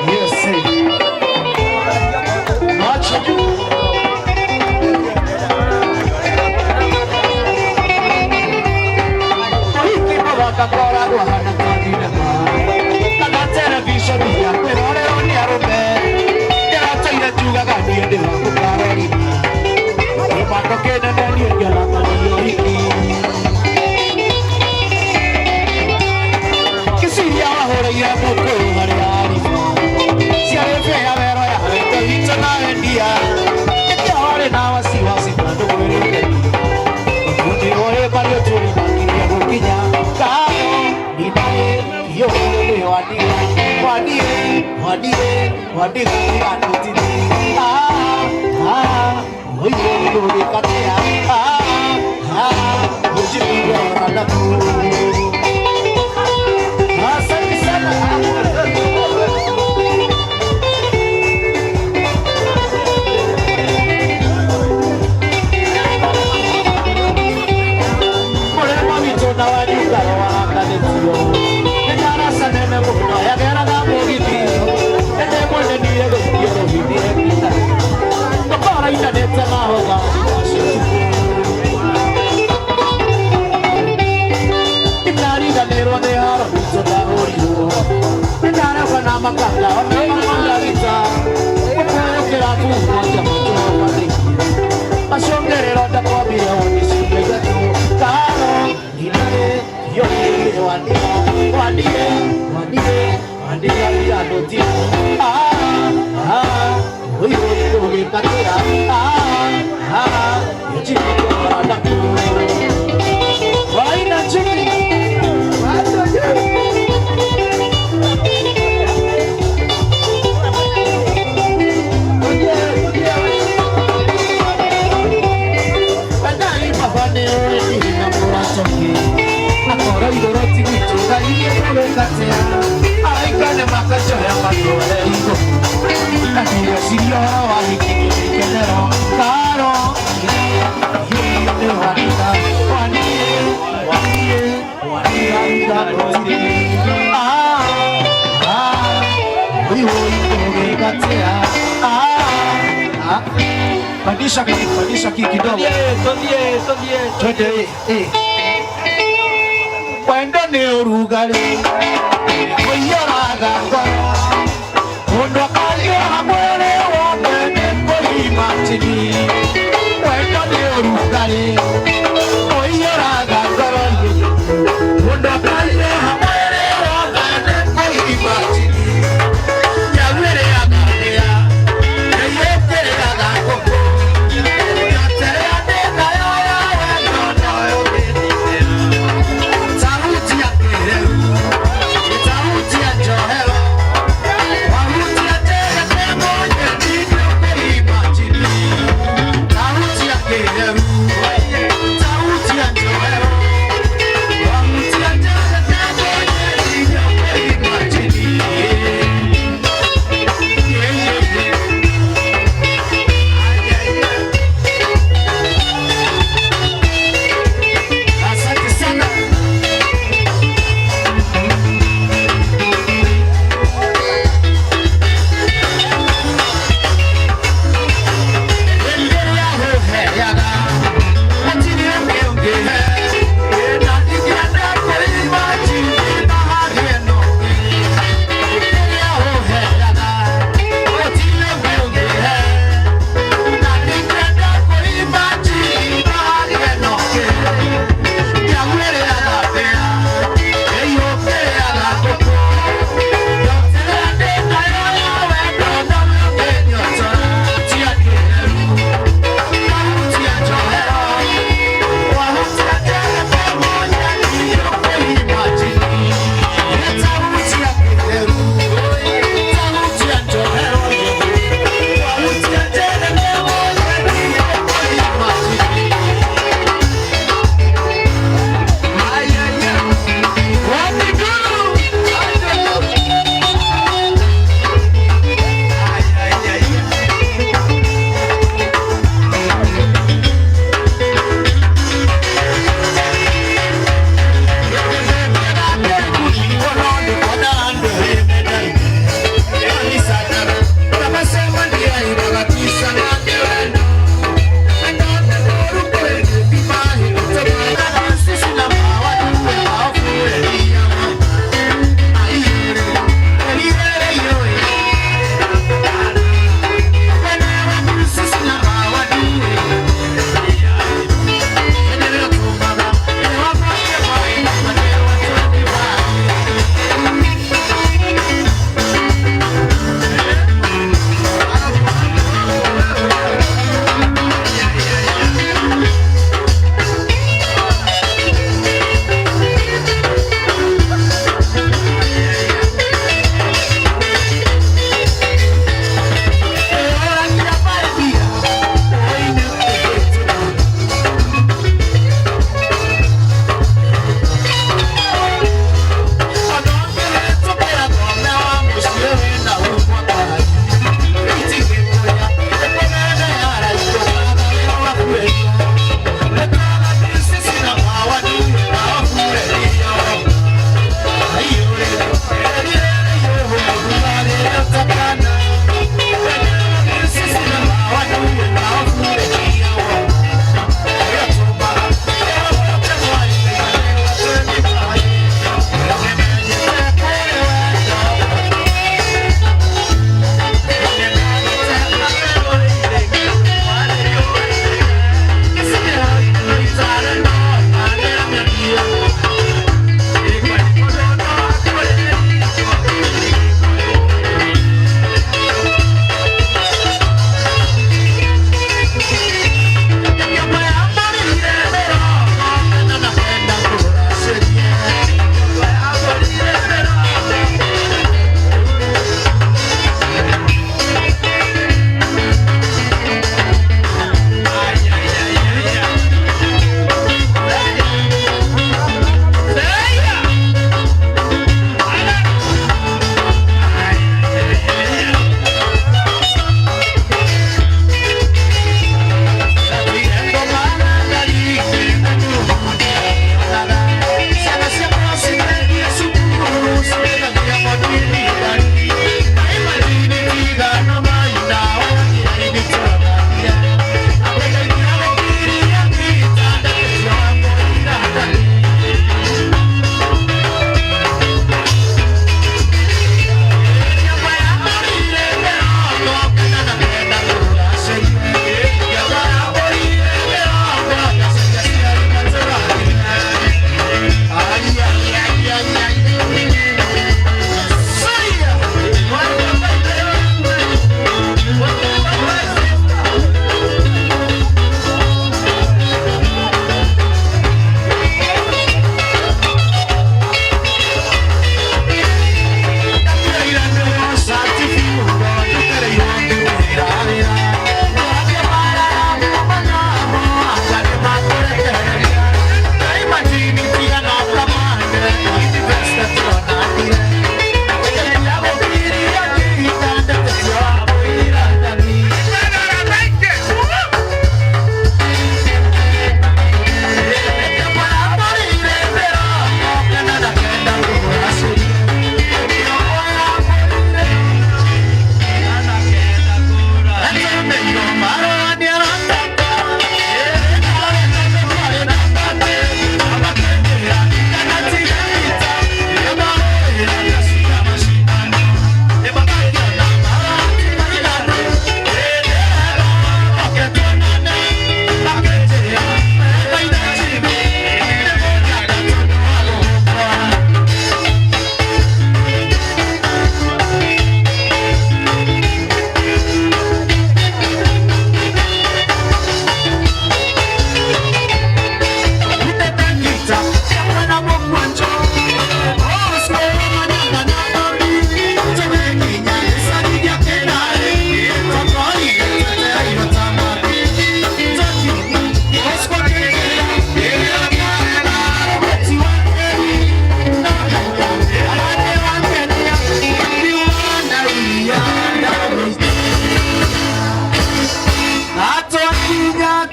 Yes, eh. Macho. Hiki magakoragwo hana ta thinema kana televisheni ya kwĩrorerwo nĩ arũme ndĩrateire njugaga niĩ ndĩ wa gũkarorima kĩmako kĩnene niĩ ngĩonaga nĩ ũhiki Kĩciria wahũrĩire mũkũyũ harĩ arimũ ciarĩ bĩa wero ya wendo witũ na wendia nĩkĩo warĩ na wasiwasi tondũ kwĩrĩte Mũndĩ ũrĩ mbarĩ ũtũrĩmakirie gũkinya karo ninaĩ biũ nĩ wandiga wandie wandie wandiga tiganũtithĩ ah ah ũyũ ndũgĩkatea ah ah ũnjiguire ona Asante sana. Mũrĩmo witũ na wanyungaro wakanĩtio nĩ ndaraca nene mũno yageraga mũgithi ĩndĩ mwene niĩ gũthiĩ rũhithi ekita ngũkora inanĩte mahoga macio Nĩndariganĩrwo nĩ haro witũ ndahũrirwo nĩndarehwo na makanga ona makondagita ũkũyũkĩra kuuma njama tũmathĩkie macũngĩrĩro ndakwambire woni ciumia ithatũ karo inarĩ yokĩire wandiga wandie wandie wandiga ndiganũtie ah ah ũyũ ndũgĩkatĩra ah ah yũnjiguire ona Waina chini. Akoro igoro ti gwitũ Ngai nĩ mũrĩkatia araika nĩ makacoya matũ Ũhoro wa hiki gĩkenero karo nĩ waniga waniĩ waniĩ waniga gũtirĩ ah ah ũihũi ũgĩkatia ah ah pandisha ki pandisha ki kidogo Tuthie. Twende eh wendo nĩ ũrugarĩ ũiyũraga ngoro mũndũ akariũha mwĩrĩ wothe nĩ kũrima tini wendo nĩ ũrugarĩ ũiyũraga ngoro mũndũ akariũha mwĩrĩ wothe nĩ kũrima tini nyau ĩrĩaga ndĩa ĩyũkĩrĩaga ngũkũ nyoterĩa ndĩ nayo ya wendo noyo sauti ya kĩrĩu sauti ya njohero.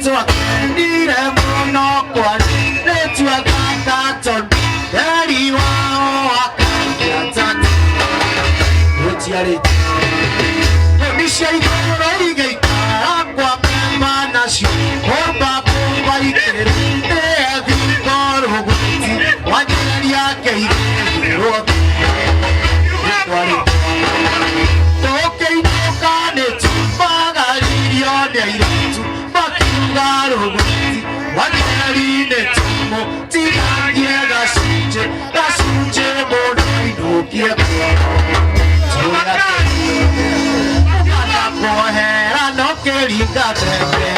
Nĩtwakenire mũno kwarĩ nĩtuathaka tondũ heri wao akagia tata gũtiarĩ nyoni cia igũrũ igĩikara kwa mema nacio kũmba kũmba ikĩrĩte thingo rũgwati wanjĩrĩria keigĩrwo tũkĩinũka nĩtumagaririo nĩ airĩtu makiuga rũgwati wanjĩrĩri nĩ tũmũtigagie gacunjĩ gacunjĩ mũndũ ainũkie kuohera no kĩringa mbembe.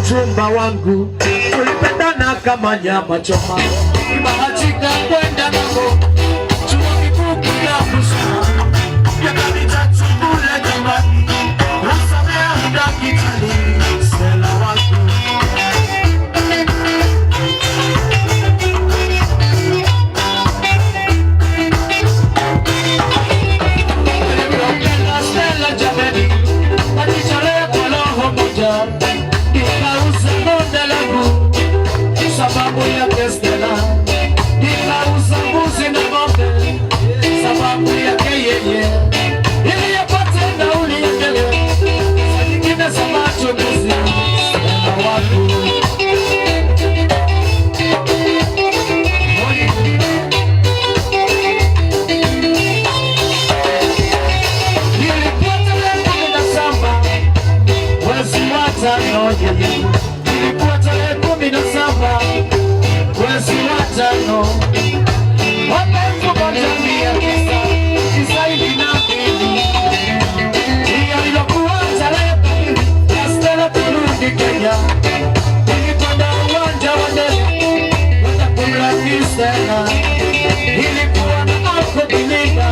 mchumba wangu, tulipendana kama nyama choma, kibahatika kwenda nako chuo kikuu kila kusoma, miaka mitatu kule nyumbani, kusomea udaktari. Stella wangu nilimpenda Stella jameni, alijitolea kwa roho moja, nikauza bonde langu sababu yake Stella, nikauza mbuzi na ng'ombe sababu yake yeye, ili apate nauli ya ndege, saa nyingine za matumizi. Stella wangu Nilikuwa tarehe 17 mwezi wa tano, yeye. Nilikuwa tarehe 17 mwezi wa tano mwaka 1992. Hiyo ilikuwa tarehe pili ya Stella kurudi Kenya. Nilikwenda uwanja wa ndege kwenda kumlaki Stella. Nilikuwa na Uncle Belinda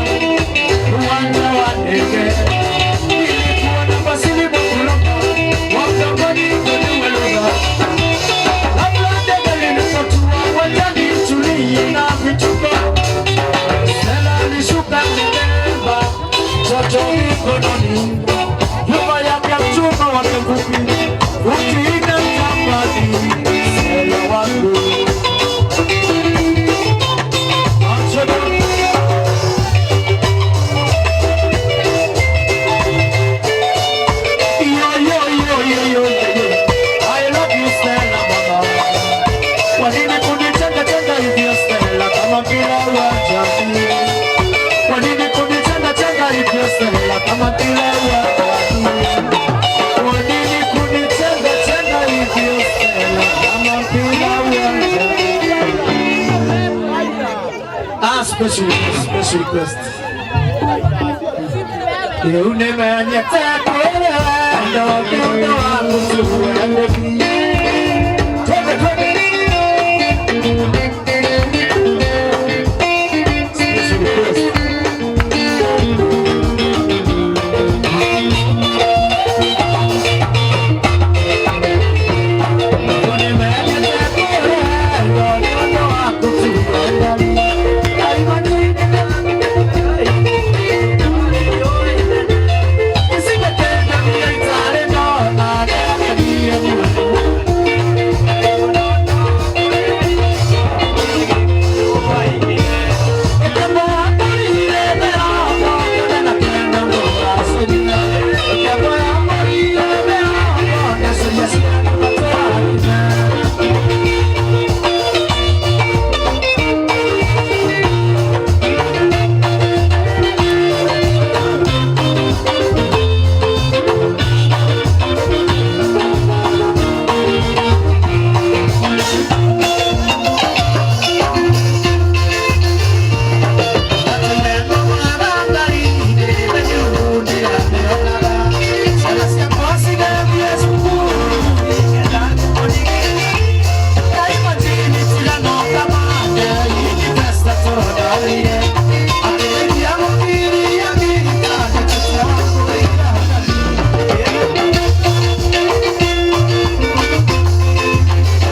uwanja wa ndege. Nilikuwa na Basili Bakulomba wakambani kwenye Kabla ndege lilipotua uwanjani tuliona vituko. Stella alishuka kubeba mtoto mikononi, nyuma yake mchumba wake mfupi ukiina mtambani. Stella wangu Yo, yo, yo, yo, yo, yo. I love you Stella mama. Kwa nini kunichanga changa hivyo Stella kama mpira wa jamii? Kwa nini kunichanga changa hivyo Stella kama mpira wa jamii? Kwa nini kunichanga changa hivyo Stella kama mpira wa jamii? Ah, special request, special request. Rĩu nĩmenyete kwĩrĩwe ndo wangu tuende. Twende, twende.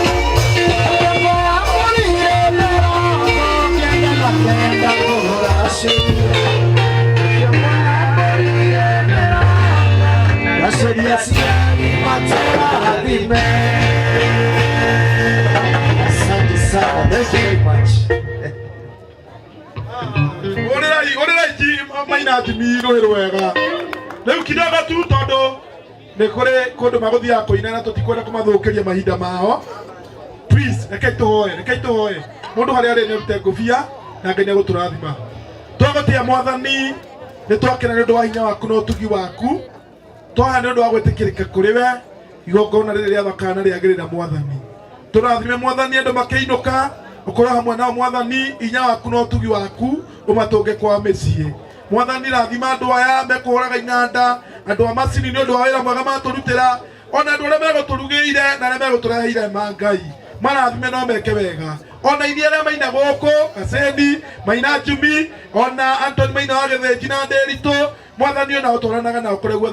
Special request. Asante sana. Thank you very much. Ũrĩrai maina thimi rũĩ rwega rĩu kidogo tu tondũ nĩ kũrĩ kũndũ magũthiaga kũina na tũtikwenda kũmathũkĩria mahinda mao. Please, rekei tũhoe, rekei tũhoe. Mũndũ harĩa arĩ nĩ arute ngũbia na Ngai nĩ egũtũrathima. Twagũtĩa Mwathani, nĩ twakena nĩ ũndũ wa hinya waku na ũtugi waku. Twahoya nĩ ũndũ wa gwĩtĩkĩrĩka kũrĩ we igongona rĩrĩ rĩa thakana rĩagĩrĩra Mwathani. Tũrathime Mwathani andũ makĩinũka, ũkorwo hamwe nao Mwathani, hinya waku na ũtugi waku ũmatũnge kwa mĩciĩ. Mwathani rathima andũ aya mekũhũraga inanda, andũ a macini nĩ ũndũ wa wĩra mwega matũrutĩra. Ona andũ arĩa megũtũrugĩire na arĩa megũtũreheire ma Ngai marathime no meke wega. Ona ithuĩ arĩa maina gũkũ Gacendi, maina Njumi, ona Anthony maina wa Gĩthĩnji na Ndĩritũ, Mwathani ona ũtwaranaga nao kũrĩa guothe.